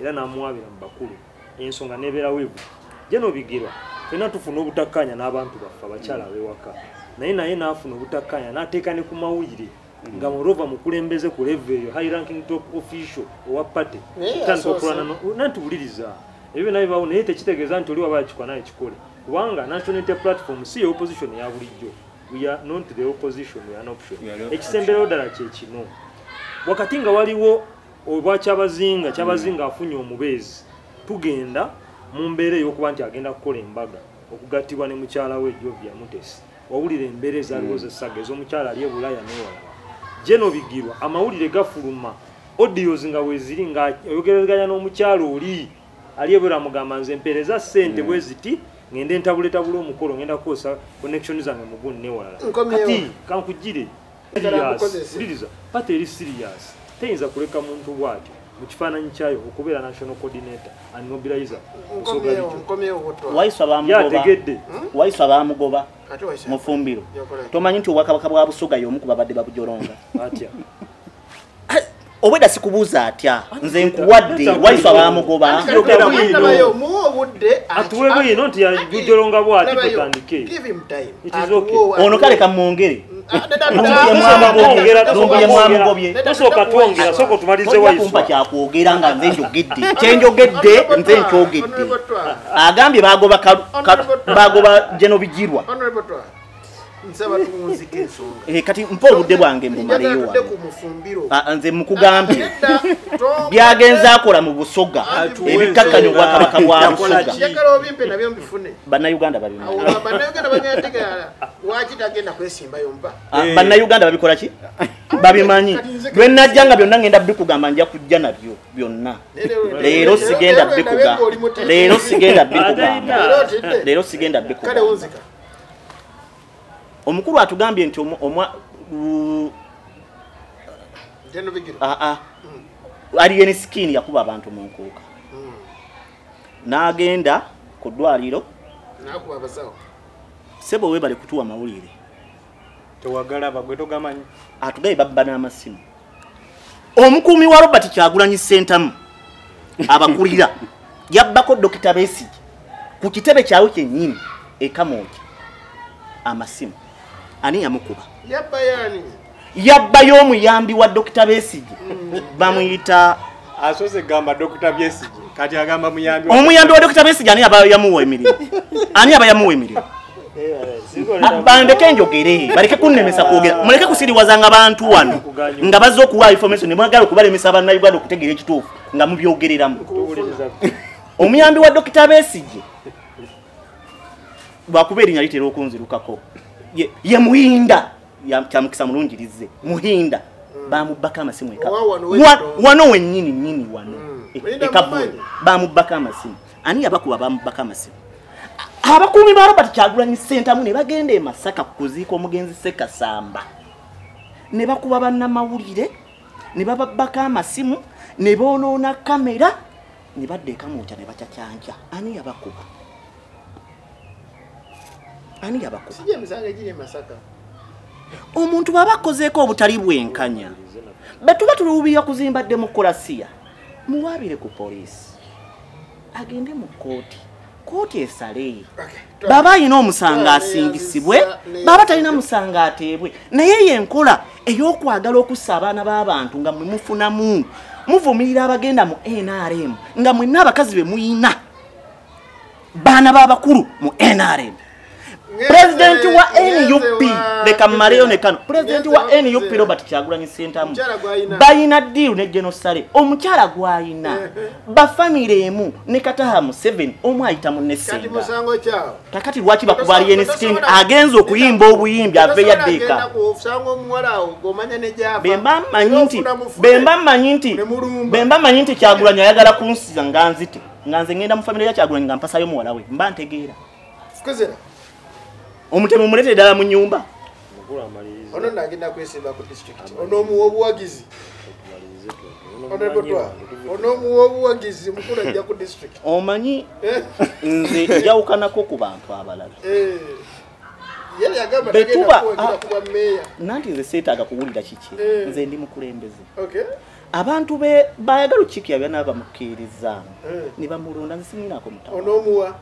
era n'amuwaabira mu bakulu ensonga n'ebeera weevu. Geno Bigirwa Fenna tufuna obutakkaanya n'abantu baffe abakyala ab'ewaka. Naye n'afuna obutakkaanya n'ateeka ne ku mawulire nga Morova mukulembeze ku level eyo high ranking top official owa party. Kutandika okulwana nantuwuliriza. Ebyo byonna bibaawo naye tekitegeeza nti oli waba akikola naye kikole. Kubanga National Unity Platform si ye opposition ya bulijjo. We are not the opposition, we are an option. Ekisemberayo ddala kye kino. Wakati nga waliwo obwa Kyabazinga, Kyabazinga afunye omubeezi, tugenda mu mbeera ey'okuba nti agenda kukola embaga okugattibwa ne mukyala we Jovia Mutesi. Wawulira embeera ezaaliwo z'essaga ez'omukyala ali e Bulaaya n'ewalala. Jeno Bigirwa amawulire gafuluma audios nga weeziri nga ayogeraganya n'omukyala oli ali ebweru amugamba nze mpeereza ssente bwe ziti ngende ntabuletabula omukolo ngenda kukozesa connection zange mu gundi n'ewalala. Kati kankugire wuliriza party eri serious teyinza kuleka muntu bw'atyo mu kifaananyi kyayo okubeera national coordinator and mobilizer. Waiswa bamugoba mufumbiro. Tomanyi nti obwakabaka bwa Busoga y'omu ku babadde babujolonga. Atya? Obwedda sikubuuza atya, nze nkuwadde Waiswa bamugoba. Atuwe bwino nti yajolonga bw'ati tutandike. Ono kale kamwongere. Tosooka twongera, sooka otumalize Waiswa. Kumpa kyakwogera nga nze njogedde. Kyenjogedde nze nkyogedde. Agambye bagoba Jeno Bigirwa. Kati mpa obudde bwange mbumaleyo wano. Nze mukugambye byagenze akola mu Busoga ebikkakkanya obwakabaka bwa Busoga. Bannayuganda babimanyi. Bannayuganda babikola ki? Babimanyi. Lwe najja nga byonna ngenda bikugamba nja kujja nabyo byonna. Leero sigenda bikugamba. Leero sigenda bikugamba. Leero sigenda bikugamba. Omukulu atugambye nti Alien Skin yakuba abantu mu nkuuka. N'agenda ku ddwaliro n'akuba abasawo. Ssebo weebale kutuwa mawulire. Tewagalaba gwe togamanyi. Atugambye babba n'amasimu. Omukuumi wa Robert Kyagulanyi Ssentamu abakulira yabbako Dr. Besigye ku kitebe kyawe kyennyini e Kamwokya amasimu. Ani yamukuba? Yabbayo omuyambi wa Dr. Besigye. Bamuyita asose gamba Dr. Besigye kati agamba muyambi. Omuyambi wa Dr. Besigye ani aba yamuwa emirimu? Ani aba yamuwa emirimu? Bandeke njogere, baleke kunnemesa kwogera. Muleke kusiriwazanga abantu wano nga bazze okuwa information ne mwagala okubalemesa bannayuganda okutegeera ekituufu nga mubyogereramu. Omuyambi wa Dr. Besigye lwakuba erinnya litera okunzirukako ye Muhinda, kyamukisa mulungi lizze Muhinda bamubbako amasimu wano wennyini nnyini wano e bamubbako amasimu. Ani yabakuba bamubbako amasimu? Abakuumi ba Robert Kyagulanyi Ssentamu ne bagenda e Masaka kuziika omugenzi Ssekasamba ne bakuba bannamawulire ne bababbako amasimu ne boonoona kamera ne badda e Kamwokya ne bacacanca. Ani yabakuba? Ani yabakuba? Omuntu bw'aba akozeeko obutali bwenkanya, bwe tuba tuluubirira kuzimba demokulasiya, muwaabire ku poliisi, agende mu kkooti, kkooti esale. Baba alina omusango asingisibwe, baba talina musango ateebwe. Naye ye enkola ey'okwagala okussa abaana b'abantu nga mwe mufunamu, muvumirira abagenda mu NRM nga mwenna abakazi be muyina baana b'abakulu mu NRM. President wa NUP leka mmaleyo ne kano. President wa NUP Robert Kyagulanyi Ssentamu bayina deal ne General Saleh. Omukyala gwayina ba family emu ne Kataha Museveni omu ayita munne Ssenga. Kakati lwaki bakuba Alien Skin agenze okuyimba obuyimbi ave yaddeeka. Bemba mmanyi nti Kyagulanyi ayagala kunsiza nga nzite nga nze ngenda mu family ya Kyagulanyi nga mpasayo muwala we mba ntegeera. Omutemu mulete ddala mu nnyumba. Ono nagenda kwesimba ku district. Ono obuwagizi. Ono obuwagizi mukulu ajja ku district. Omanyi nze njawukanako ku bantu abalala. Yeye yagamba tagenda kuwagira kuba meya. Nanti nze seetaaga kuwulira kiki. Nze ndi mukulembeze. Okay. Abantu be bayagala Chiki abyana bamukkiririzaamu. Ne bamulonda nze simwinaako mutawaana. Onoomuwa.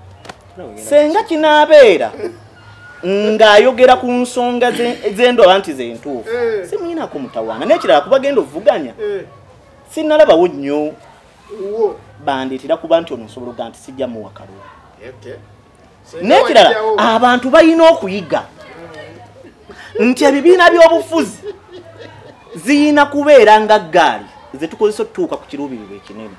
Senga kinaabeera ng'ayogera ku nsonga z'endwala nti zentuufu, simuyinako mutawaana. N'ekirala kubagenda ovuganya sinnalabawo nnyo bandeetera kuba nti ono nsobola okugaa nti sijja muwa kalulu. N'ekirala abantu balina okuyiga nti ebibiina by'obufuzi ziyina kubeera nga ggaali ze tukozesa otutuuka ku kiruubirirwa ekinene.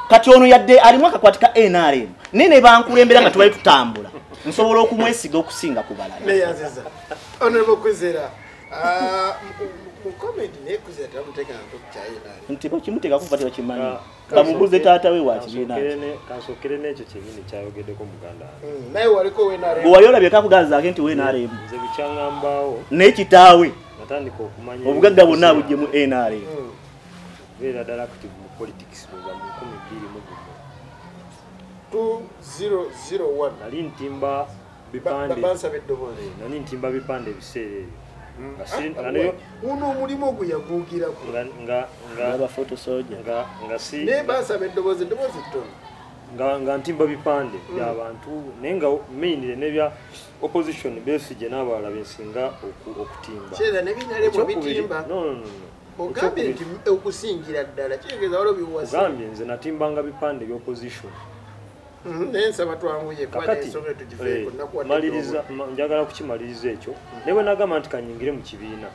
Kati ono yadde alimu akakwati ka NRM naye ne bankulembera nga tubali tutambula, nsobola okumwesiga okusinga ku balala. Neyanziza. Honorable Kwizera, mu comedy naye Kwizera tebamuteeka ku kya NRM. Nti bakimuteeka kuva tebakimanyi. Bamubuuze taata we wa kibiina. Kansookere n'ekyo kyennyini kyayogeddeko muganda wange. Naye waliko NRM. Bwe wali olabyeko akugazaako nti NRM. Nze bukyaŋŋambaawo. Naye kitaawe. Natandika okumanya. Obugagga bwonna abuggyemu NRM. Okubeera ddala active mu politics bweza mu 2001. 2001. Nali ntimba bipande. Bansaba eddoboozi. Nali ntimba bipande ebiseera ebyo. Uno omulimu ogwo yaguugirako. Nga photo soldier. Nga si. Naye bansaba eddoboozi ttono. Nga ntimba bipande by'abantu naye nga mainly n'ebya opposition Besigye n'abalala bensinga okutimba. Kyeera n'ebinalebwa bitimba. No. Ogambye nti okusingira ddala kitegeeza waliwo biwasa. Ogambye nze natimbanga bipande bya opposition. Naye nsaba twanguye kuba ensonga tugiveeko nakuwadde. Njagala kukimaliriza ekyo. Naye bwe nagamba nti kanyingire mu kibiina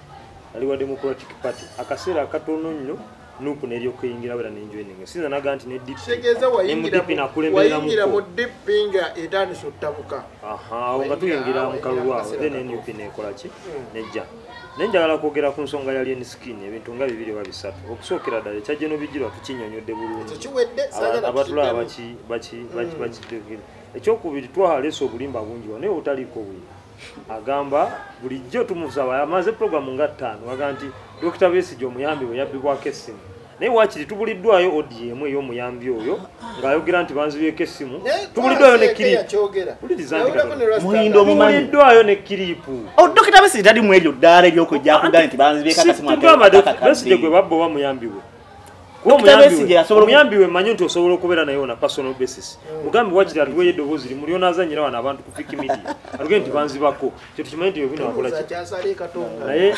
nali wa Democratic Party akaseera akatono nnyo nupu n'eryokuyingira bera n'enjoininga. Sinza naga nti ne DP. Kitegeeza wayingira mu DP nga etandise ottabuka. Aha, nga tuyingira mu kalulu awo then NUP n'ekola ki? Nejja. Naye njagala kwogera ku nsonga ya Alien Skin ebintu nga bibiri oba bisatu. Okusookera ddala ekya General Bigirwa tukinnyonnyodde bulungi. Abatulaba bakiddeukira. Ekyokubiri twaleese obulimba bungi wano naye obutaliiko bwino. Agamba bulijjo tumusaba amaze programu nga 5 agamba nti Dr. Besigye omuyambi we yabbibwako essimu. Naye waakiri tubuliddwayo ODM ey'omuyambi oyo ng'ayogera nti banzibyeko essimu. Tubuliddwayo ne kiripu. Muhindo omumanyi. Tubuliddwayo ne kiripu. Dr. Besigye tali mu eryo ddaala ery'okujja akugamba nti banzibyeko akasimu ate. Besigye gwe babba oba muyambi we. Omuyambi we mmanyi nti osobola okubeera naye on a personal basis. Mugambi wakiri atuweeyo eddoboozi limu lyonaazannyira wano abantu ku Fik Media. Atugende nti banzibako. Kye tukimanyi nti ebino akola ki. Naye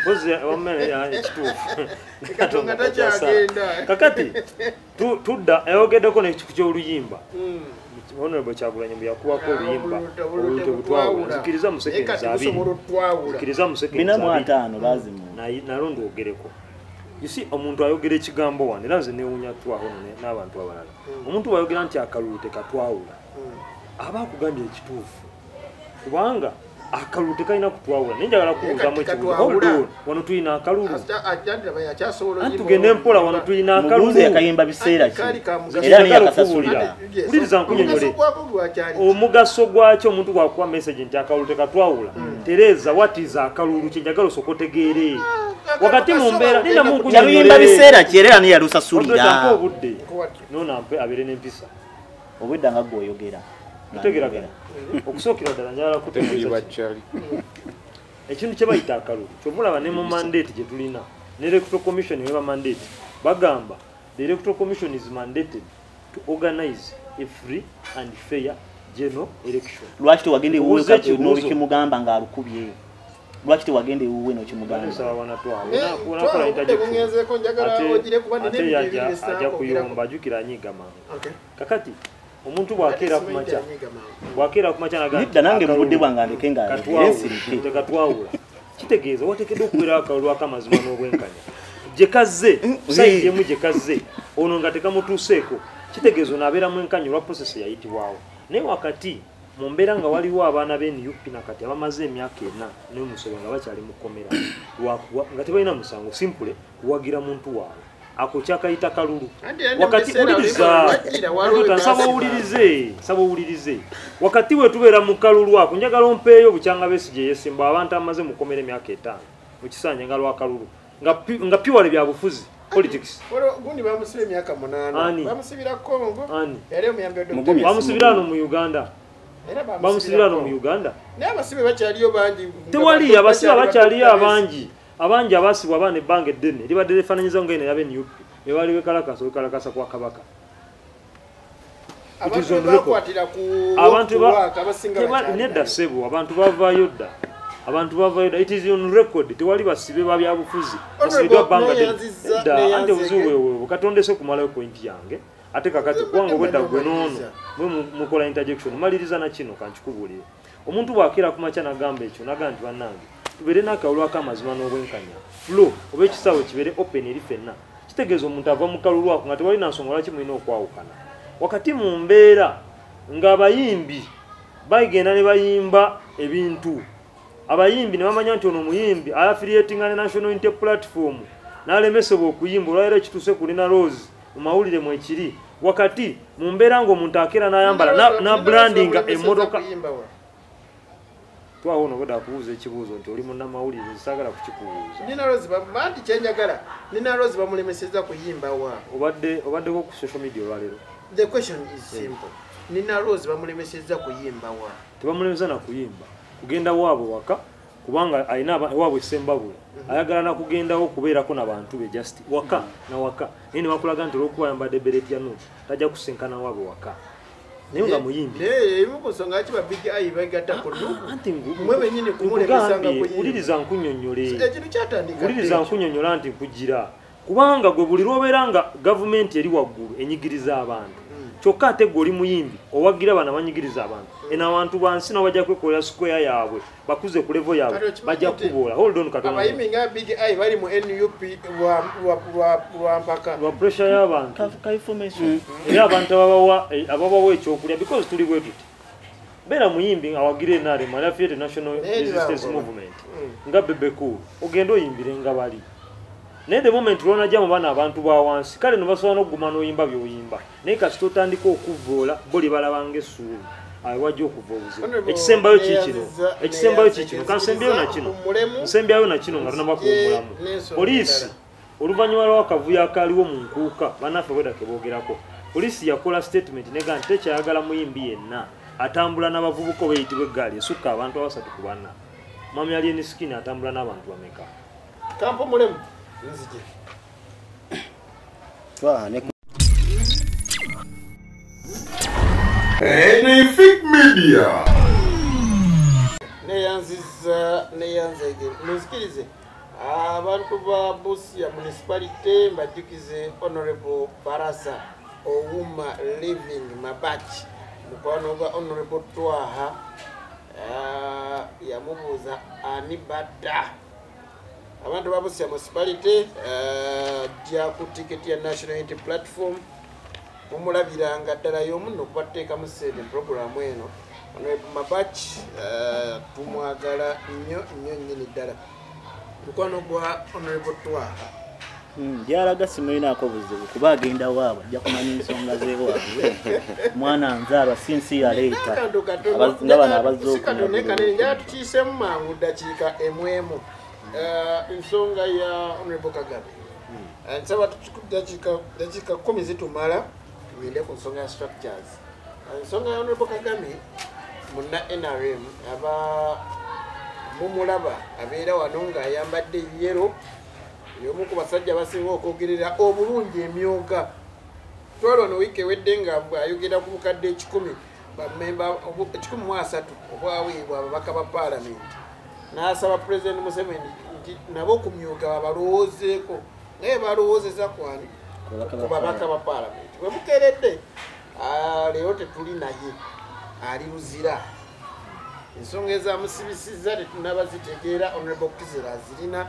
mpozi wamma ekituufu. Katonga takyagenda. Kakati tudda ayogeddeko ne ku ky'oluyimba. Honorable Kyagulanyi mbu yakuwako oluyimba olwo tebutwawula. Nzikiriza mu seconds abiri. Nzikiriza mu seconds abiri. 45 bazimu. Nalo ndwogereko. You see, omuntu ayogera ekigambo wano era nze neewuunya twaho n'abantu abalala. Omuntu bw'ayogera nti akalulu tekatwawula, aba akugambye ekituufu. Kubanga akalulu tekalina kutwawula. Naye njagala kubuuzamu ekibuuzo. Hold on. Wano tulina akalulu. Anti tugende mpola wano tulina akalulu. Mubuuze yakayimba biseera ki? Era niye yakasasulira. Wuliriza nkunnyonnyole. Omugaso gwakyo omuntu bw'akuwa message nti akalulu tekatwawula. Tereeza what is akalulu kye njagala osooke otegeere. Wakati mu mbeera linda mu nkunnyonnyole. Yaluyimba biseera ki era niye yalusasulira. Obudde. Noona mpe abeere n'empisa. Obwedda nga gw'oyogera. Tutegeragana. Okusookera ddala njagala kutegeeza ekintu kye bayita akalulu ky'omulaba ne mu mandate gye tulina ne Electoral Commission weba mandate bagamba the Electoral Commission is mandated to organize a free and fair general election. Lwaki tewagenda ewuwe n'okimugamba ng'alukubye? Lwaki tewagenda ewuwe n'okimugamba? Ajja kuyomba ajjukira anyiiga mangu. Kakati omuntu bw'akeera ku makya n'agamba nidda nange mu budde bwange andeke nga ensirike tekatwawula kitegeeza wateekeddwa okubeerawo akalulu ak'amazima n'obwenkanya gye kazze sayidi emu gye kazze ono nga tekamutuuseeko kitegeeza ono abeera mwenkanya olwa process eyayitibwawo. Naye wakati mu mbeera nga waliwo abaana b'e NUP nakati abamaze emyaka 4 n'omusobo nga bakyali mu kkomera nga tebalina musango simpule kuwagira muntu waabwe. Ako kyakayita kalulu. Wakati uliriza nsaba owulirize. Wakati we tubeera mu kalulu ako njagala ompeeyo bukyanga Besigye yesimba abantu amaze mu kkomera emyaka 5 mu kisanja nga lwa kalulu nga pure bya bufuzi politics. Gundi bamusiba emyaka 8 bamusibira Congo yali omuyambi wa Dr. Bamusibira no mu Uganda. Bamusibira no mu Uganda. Naye abasibe bakyaliyo bangi. Tewali abasibe bakyaliyo abangi. Abangi abasibwa abaana ebbanga eddene libadde lifaananyiza nga eno yabe NUP ne bali bekalakasa wekalakasa kwa Kabaka. Abantu nedda ssebo, abantu bavaayo dda. Abantu bavaayo dda. It is on record. Tewali basibe ba byabufuzi. Basibiddwa bbanga dda. Ante obuzibu bwe katondese kumalayo point yange. Ate kakati kubanga obwedda gwe n'ono mwe mukola interjection. Maliriza na kino kankikubuulire. Omuntu bw'akeera ku makya n'agamba ekyo, n'agamba nti bannange tubeere n'akalulu ak'amazima n'obwenkanya. Flow oba ekisaawe kibeere open eri ffenna. Kitegeeza omuntu ava mu kalulu ako nga tewali na nsonga lwaki mulina okwawukana. Wakati mu mbeera ng'abayimbi bagenda ne bayimba ebintu, abayimbi ne bamanya nti ono omuyimbi affiliatinga ne National Unity Platform n'alemesebwa okuyimba olwaleero ekituuse ku Lina Rose mu mawulire mwekiri. Wakati mu mbeera ng'omuntu akeera n'ayambala na brandinga emmotoka. Twawo ono obwedda akubuuza ekibuuzo nti oli munnamawulire, saagala kukikubuuza. Nina Rose anti kyenjagala, Nina Rose bamulemesezza kuyimba wa? Obaddeko ku social media olwaleero? The question is simple. Nina Rose bamulemesezza kuyimba wa? Tebamulemesa na kuyimba. Kugenda waabwe waka, kubanga alina waabwe Ssembabule. Ayagala na kugendawo kubeerako n'abantu be just waka na waka. Naye ne bakulaga nti olw'okuba ayambadde beret ya Nuupu, tajja kusinkana waabwe waka. Naye nga muyimbi. Naye ebimu ku nsonga lwaki ba Big Eye begatta ku Nuupu, mmwe bennyini kumulemesanga kuyimba. Wuliriza nkunnyonnyole. Ekintu kyatandika. Wuliriza nkunnyonnyola nti nkugira. Kubanga gwe buli lw'obeera nga gavumenti eri waggulu enyigiriza abantu. Kyokka ate gwe oli muyimbi owagira bano abanyigiriza abantu. Eno abantu bansi nabo bajja kwekolera square yaabwe, bakuze ku level yaabwe, bajja kuboola. Hold on katono. Abayimbi nga Big Eye bali mu NUP lwa mpaka. Lwa pressure y'abantu. Ka information. Era abantu ababawa ekyokulya because tuli bwe tuti. Beera muyimbi awagira NRM, affiliate National Resistance Movement. Nga Bebe Cool, ogenda oyimbire nga bali. Naye the moment lw'onajja mu bano abantu ba wansi, kale no basobola n'okuguma n'oyimba by'oyimba. Naye kasita otandika okuvvoola, bo lye balabanga essuubi. Awo wajja okuva obuzibu. Ekisembayo kiikino. Ekisembayo kiikino. Kansembyeyo na kino. Nsembyayo na kino nga tonaba kuwummulamu. Poliisi oluvannyuma lw'akavuyo akaaliwo mu nkuuka, bannaffe bwedda ke boogerako. Poliisi yakola statement n'egamba nti tekyayagala muyimbi yenna atambula n'abavubuka oba eyitibwa eggaali esukka abantu 3 ku 4. Mwami Alien Skin atambula n'abantu bameka? Kampumulemu. Nzije. Anything Media. Neyanziza neyanzege. Munzikirize. Abantu ba Busia municipality mbajjukize Honorable Barasa Owuma Living Mabachi. Mukwano gwa Honorable Twaha yamubuuza ani badda. Abantu ba Busia municipality jja ku tiketi ya National Unity Platform mumulabiranga ddala y'omu n'okubateekamu ssente programu eno. Honorable Mabachi tumwagala nnyo nnyo nnyini ddala. Mukwano gwa Honorable Twaha Gyalaga simulinaako buzibu kuba agenda waabwe ajja kumanya ensonga z'ewaabwe. Mwana nzaalwa si nsi yaleeta nga bano abazze okunyaga. Njagala tukiiseemu mangu ddakiika emu emu. Ensonga ya Honorable Kagame. Nsaba dakiika 10 zitumala tugende ku nsonga ya structures. Ensonga ya Honorable Kagame munna NRM aba mumulaba abeera wano ng'ayambadde yellow. Y'omu ku basajja abasinga okwogerera obulungi emyoga. Twala ono wiiki ewedde nga ayogera ku bukadde 100 bammemba 130 obwaweebwa ababaka ba paalamenti. N'asaba Pulezidenti Museveni nti nabo ku myoga babalowoozeeko, naye balowoozeza kwani? Ku babaka ba paalamenti. Bwe bukeeredde leero tetuli naye, ali Luzira. Ensonga ezamusibisizza tetunnaba zitegeera, Honorable Kizera azirina,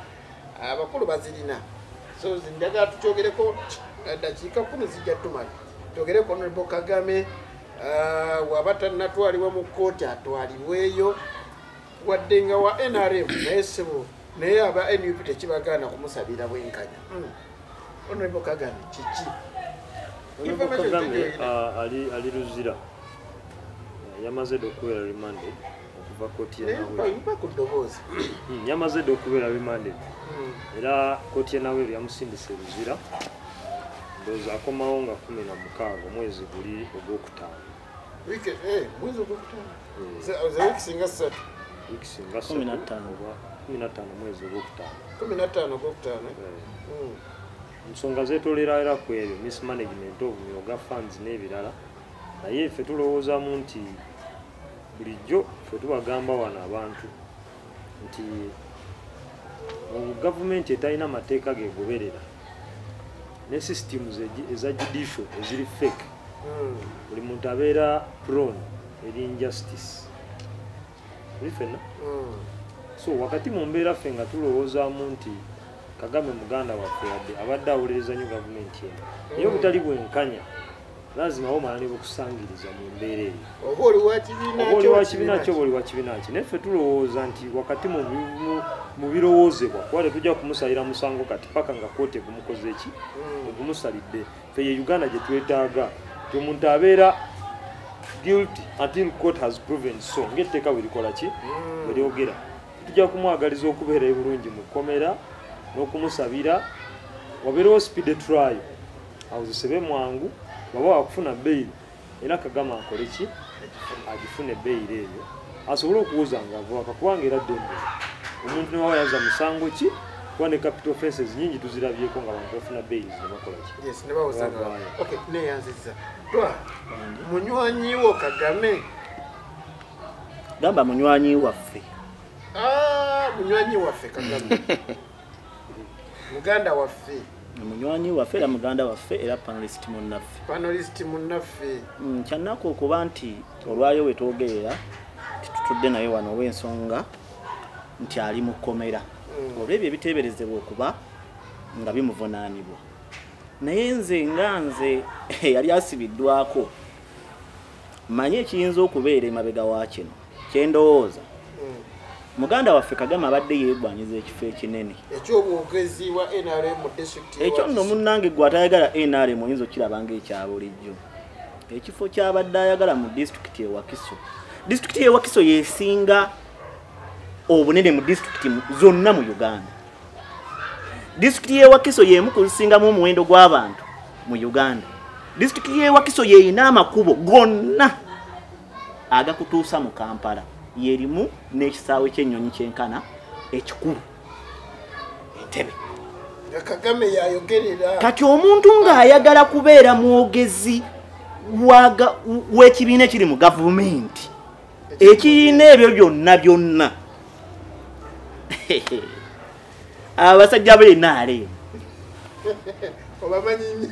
abakulu bazirina. So njagala tukyogereko dakiika 10 zijja tumala. Twogereko Honorable Kagame waba tannatwalibwa mu kkooti atwalibweyo, wadde nga wa NRM naye ssebo, naye aba NUP tekibagaana kumusabira bwenkanya. Honorable Kagame kiki? Honorable Kagame ali Luzira. Yamaze dda okubeera remanded okuva kkooti ya Naweru. Mpa ku ddoboozi. Yamaze dda okubeera remanded. Era kkooti ya Naweru yamusindise Luzira. Ndowooza akomawo nga 16 omwezi guli ogwokutaano. Wiiki mwezi ogwokutaano? Ze wiiki singa ssatu. Wiiki singa ssatu oba 15 omwezi ogwokutaano. 15 ogwokutaano. Ensonga zeetoolera era ku ebyo mismanagement of myoga funds n'ebirala. Naye ffe tulowoozaamu nti bulijjo ffe tubagamba wano abantu nti mu gavumenti etalina mateeka gegoberera ne systems eza judicial eziri fake, buli muntu abeera prone eri injustice. Tuli ffenna? So wakati mu mbeera ffe nga tulowoozaamu nti Kagame muganda waffe yadde abadde awolereza nnyo gavumenti eno, naye obutali bwenkanya lazima omala ne bukusangiriza mu mbeera eyo. Oba oli wa kibiina ki oba oli wa kibiina ki, naye ffe tulowooza nti wakati mu birowoozebwa kuba tetujja kumusalira musango kati paka nga kkooti egumukoze ki, egumusalidde. Ffe ye Uganda gye twetaaga nti omuntu abeera guilty until court has proven so, ng'etteeka bwe likola ki, bwe lyogera. Tujja kumwagaliza okubeera ebulungi mu kkomera n'okumusabira wabeerewo speed trial, awozesebe mwangu, bw'aba wakufuna bail era Kagame akole ki, agifune bail eyo asobole okuwoza ng'ava waka, kubanga era ddembe omuntu ne waba yazza musango ki, kuba ne capital offenses nyingi tuzirabyeko nga abantu bafuna bails ne bakola ki. Yes, ne bawoza nga. Okay, neyanzizza. Twa munywanyi wo Kagame. Gamba munywanyi waffe. Munywanyi waffe Kagame. Muganda waffe. Munywanyi waffe era muganda waffe era panelist munnaffe. Panelist munnaffe. Kyannaku okuba nti olwayo we twogerera titutudde naye wano ow'ensonga nti ali mu kkomera olw'ebyo ebiteeberezebwa okuba nga bimuvunaanibwa. Naye nze nga nze yali asibiddwako, mmanyi ekiyinza okubeera emabega wa kino kye ndowooza. Muganda waffe Kagame abadde yeegwanyiza ekifo ekinene eky'obwogezi bwa NRM mu disitulikiti. Ekyo nno munnange gwe atayagala NRM oyinza okukiraba ng'ekya bulijjo. Ekifo ky'abadde ayagala mu disitulikiti e Wakiso. Disitulikiti y'e Wakiso y'esinga obunene mu disitulikiti zonna mu Uganda. Disitulikiti y'e Wakiso y'emu ku zisingamu omuwendo gw'abantu mu Uganda. Disitulikiti y'e Wakiso y'erina amakubo gonna agakutuusa mu Kampala. Yerimu n'ekisaawe ky'ennyonyi kyenkana ekikulu Entebbe. Kagame yayogerera. Kati omuntu ng'ayagala kubeera mwogezi w'ekibiina ekiri mu gavumenti ekirina ebyo byonna byonna, abasajja b'NRM obamanyi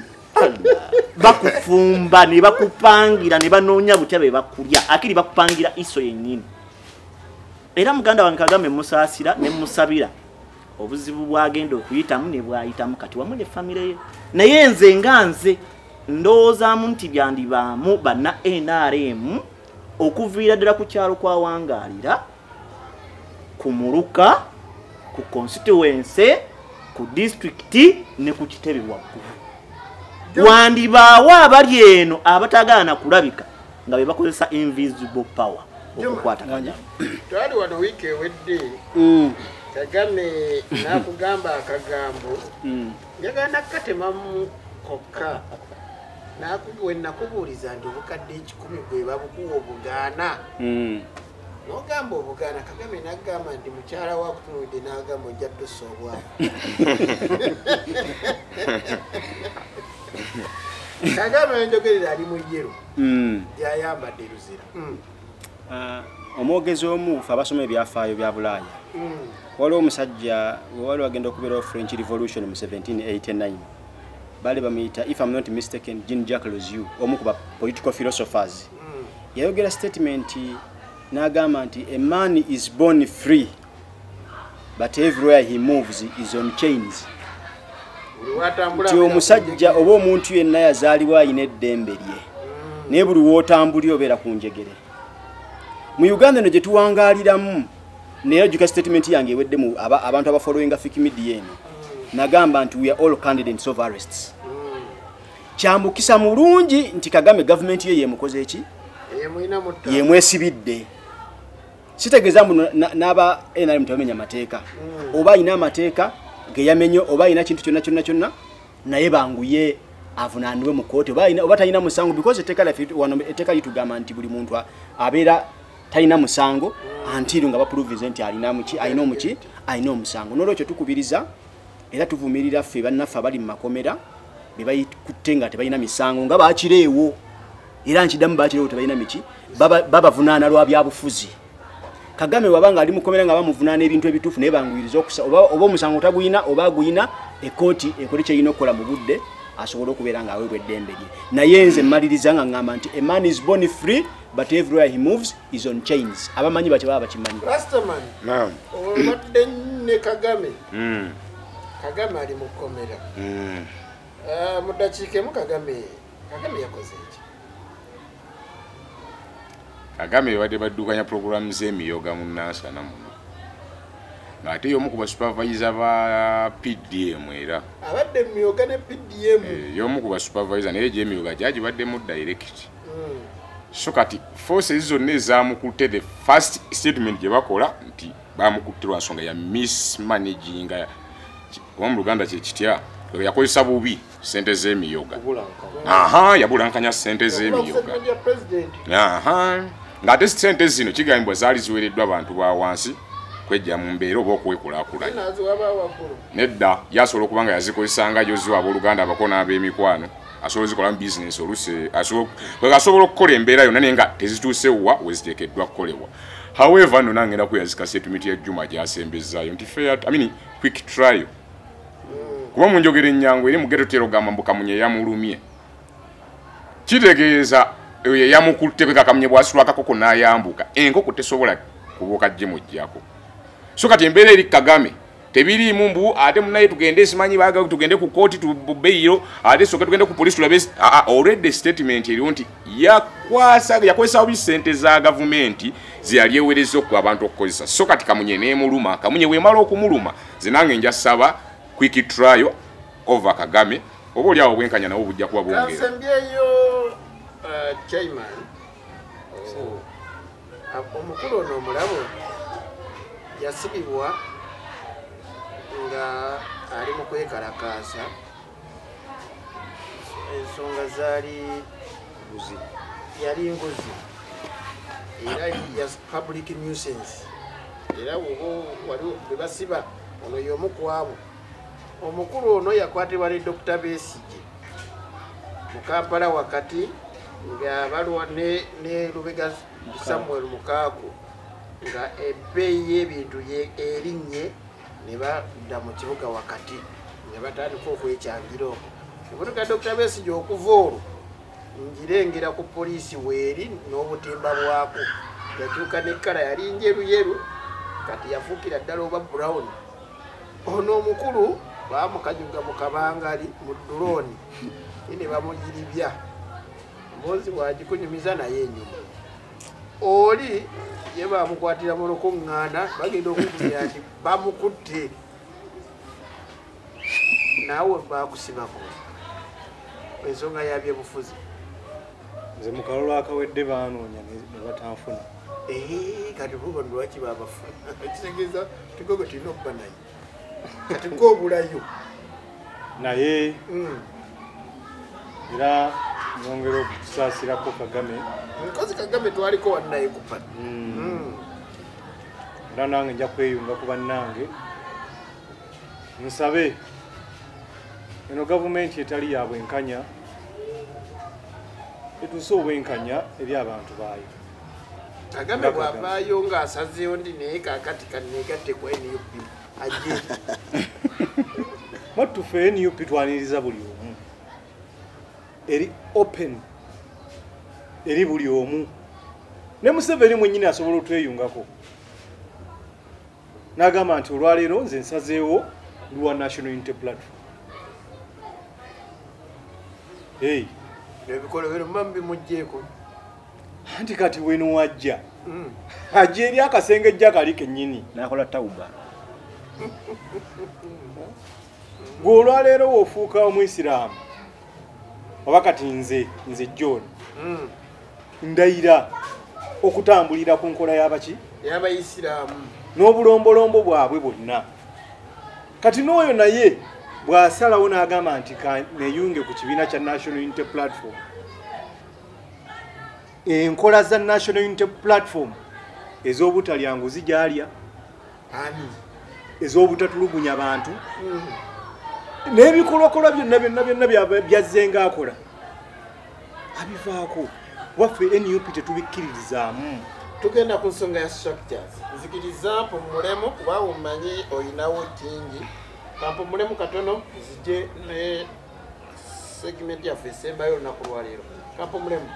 bakufumba ne bakupangira ne banoonya butya be bakulya, akiri bakupangira iso yennyini. Era muganda wange Kagame musaasira ne musabira obuzibu bwagenda okuyitamu ne bwayitamu kati wamu ne famire ye. Naye nze nga nze ndowoozaamu nti byandibaamu banna NRM okuviira ddala ku kyalo kwawangaalira, ku muluka, ku constituency, ku disitulikiti ne ku kitebe waggulu. Wandibaawo abali eno abatagaana kulabika nga be bakozesa invisible power okukwata Kagame. Twali wano wiiki ewedde Kagame n'akugamba akagambo njagala nakatemamu kokka, we nakubuuliza nti obukadde 1,000 bwe babukuwa obugaana, n'ogamba obugaana. Kagame n'agamba nti mukyala wa akutunuulidde n'agamba ojja tussa obwavu. Kagame enjogerera ali mu yero gy'ayambadde luzira. Omwogezi omu ffe abasoma ebyafaayo bya Bulaaya, waliwo omusajja wewali wagenda okubeerawo French Revolution mu 1789, baali bamuyita, if I'm not mistaken, Jean-Jacques Rousseau, omu ku ba political philosophers. Yayogera statement n'agamba nti a man is born free but everywhere he moves is on chains. Nti omusajja oba omuntu yenna yazaalibwa alina eddembe lye, naye buli w'otambulira obeera ku njegere. Mu Uganda eno gye tuwangaaliramu, naye ojjuka statement yange ewedde mu abantu abafollowinga Fik Media eno, nagamba nti we are all candidates of arrests. Kyambukisa mulungi nti Kagame gavumenti ye yemukoze eki, yemwesibidde. Sitegeeza mbu n'aba NRM tebamenya amateeka, oba alina amateeka ge yamenye, oba alina kintu kyonna kyonna kyonna, naye banguye avunaanibwe mu kkooti, oba talina musango, because etteeka lyaffe wano etteeka litugamba nti buli muntu abeera talina musango until nga baprovinze nti alina muki, alina omuki, alina omusango. N'olwekyo tukubiriza era tuvumirira ffe bannaffe abali mu makomera be bayikutte nga tebalina misango nga bakireewo. Era nkiddamu bakiriwo tebalina miki, babavunaana lwa byabufuzi. Kagame wabanga ali mukomera nga bamuvunaana ebintu ebituufu naye banguyiriza okusa oba omusango taguyina oba aguyina, ekkooti ekole kyerina okukola mu budde asobole okubeera ng'aweebwa eddembe lye. Naye nze mmaliriza nga ŋŋamba nti a man is born free but everywhere he moves is on chains. Abamanyi batyo baba bakimanyi. Rastaman, Naam. obadde ne Kagame. Kagame ali mu kkomera. Mu ddakiika emu Kagame yakoze eki? Kagame babadde baddukanya pulogulaamu z'emiyoga mu Nansana muno, ng'ate y'omu ku basupervisor ba PDM era. Abadde mu miyoga ne PDM. Y'omu ku basupervisor naye gy'emiyoga gyagibaddemu direct. So kati forces zonna ezaamukutte, the first statement gye bakola nti bamukutte lwa nsonga ya mismanaging, oba mu Luganda kye kitya, yakozesa bubi ssente z'emiyoga. Aha, yabulankanya ssente z'emiyoga. Statement ya president. Aha, ng'ate ssente zino kigambibwa zaali ziweereddwa abantu ba wansi kwejja mu mbeera oba okwekulaakulanya. Naziwa ba waggulu. Nedda, yasobola okuba nga yazikozesanga gyoziwa abooluganda abako n'ab'emikwano, asobola ozikola mu bizinesi oluusi, asobola okukola embeera yonna naye nga tezituuse wa we ziteekeddwa kukolebwa. However, nno nange ngenda kweyazika statement ya Juma gy'asembezaayo nti fair, I mean, quick trial. Kuba mu njogera ennyangu eri mu ghetto tera ogamba mbu Kamunye yamulumye. Kitegeeza oyo yamukutte kweka Kamunye bw'asitula akakoko n'ayambuka, enkoko tesobola kubuuka gimuggyako. So kati embeera eri Kagame tebiriimu mbu ate munaye tugende simanyi baagala tugende ku kooti tubeyiro ate soke tugende ku poliisi tulabe. Already statement eriwo nti yakozesa bubi ssente za gavumenti ze yali eweereza okuwa abantu okukozesa. So kati Kamunye n'emuluma, Kamunye bw'emala okumuluma nze nange nja ssaba quick trial over Kagame, oba oli awo obwenkanya nabwo bujja kuba bwongera. Kansembyeyo chairman, omukulu ono omulabo yasibibwa nga ali mu kwekalakaasa, ensonga zaali yali nguzi era ya public nuisance, era waliwo bwe basiba ono y'omu ku abo. Omukulu ono yakwatibwa ne Dr. Besigye mu Kampala wakati nga balwa ne Lubega Samuel Mukaaku nga ebbeeyi y'ebintu erinnye ne badda mu kibuga wakati ne batandika okwekyangira okwo. Emotoka ya Dr. Besigye okuva olwo ngirengera ku poliisi weeri n'obutimba bwako, yakyuka n'ekkala yali njeruyeru kati yafuukira ddala oba brown. Ono omukulu baamukanyuga mu kabangali mu ddulooni ne bamugiribya, emboozi bw'agikunyumiza naye ennyuma. Oli ye bamukwatira mu lukuŋŋaana bagenda okukubira nti bamukutte, naawe baakusibako ensonga ya byebufuzi. Nze mu kalulu akawedde baanoonya ne batanfuna. Kati bo bano lwaki babafuna? Kitegeeza tigogo tulina okuba naye kati gw'obulayo naye. Era nyongera okusaasirako Kagame. Nkozi Kagame twaliko wannaye kupa. Era nange nja kweyunga ku bannange nsabe eno gavumenti etali ya bwenkanya etuuse obwenkanya eri abantu baayo. Kagame bw'avaayo ng'asazeewo ndi naye kaakati kanneegatte ku NUP ajje. Mwattu ffe NUP twaniriza buli omu, eri open eri buli omu, ne Museveni mwennyini asobola otweyungako n'agamba nti olwaleero nze nsazeewo luwa National Unity Platform. Hey. Ebikolobero muba mubimuggyeeko. Anti kati weno wajja ajja eri akasengejja kali kennyini n'akola tawuba. Gwe olwaleero w'ofuuka Omuisiraamu oba kati nze John ndayira okutambulira ku nkola y'abaki y'abayisiraamu n'obulombolombo bwabwe bwonna. Kati n'oyo naye bw'asalawo n'agamba nti neeyunge ku kibiina kya National Unity Platform, enkola za National Unity Platform ez'obutalya nguzi gy'alya, ez'obutatulugunya bantu, n'ebikolwakolwa byonna byonna byonna byazzenga akola abivaako. Waffe NUP tetubikkiririzaamu. Tugenda ku nsonga ya structures. Nzikiriza mpumulemu kuba omanyi oyinawo kingi. Kampumulemu katono nzije ne segment yaffe esembayo olunaku lwaleero. Kampumulemu.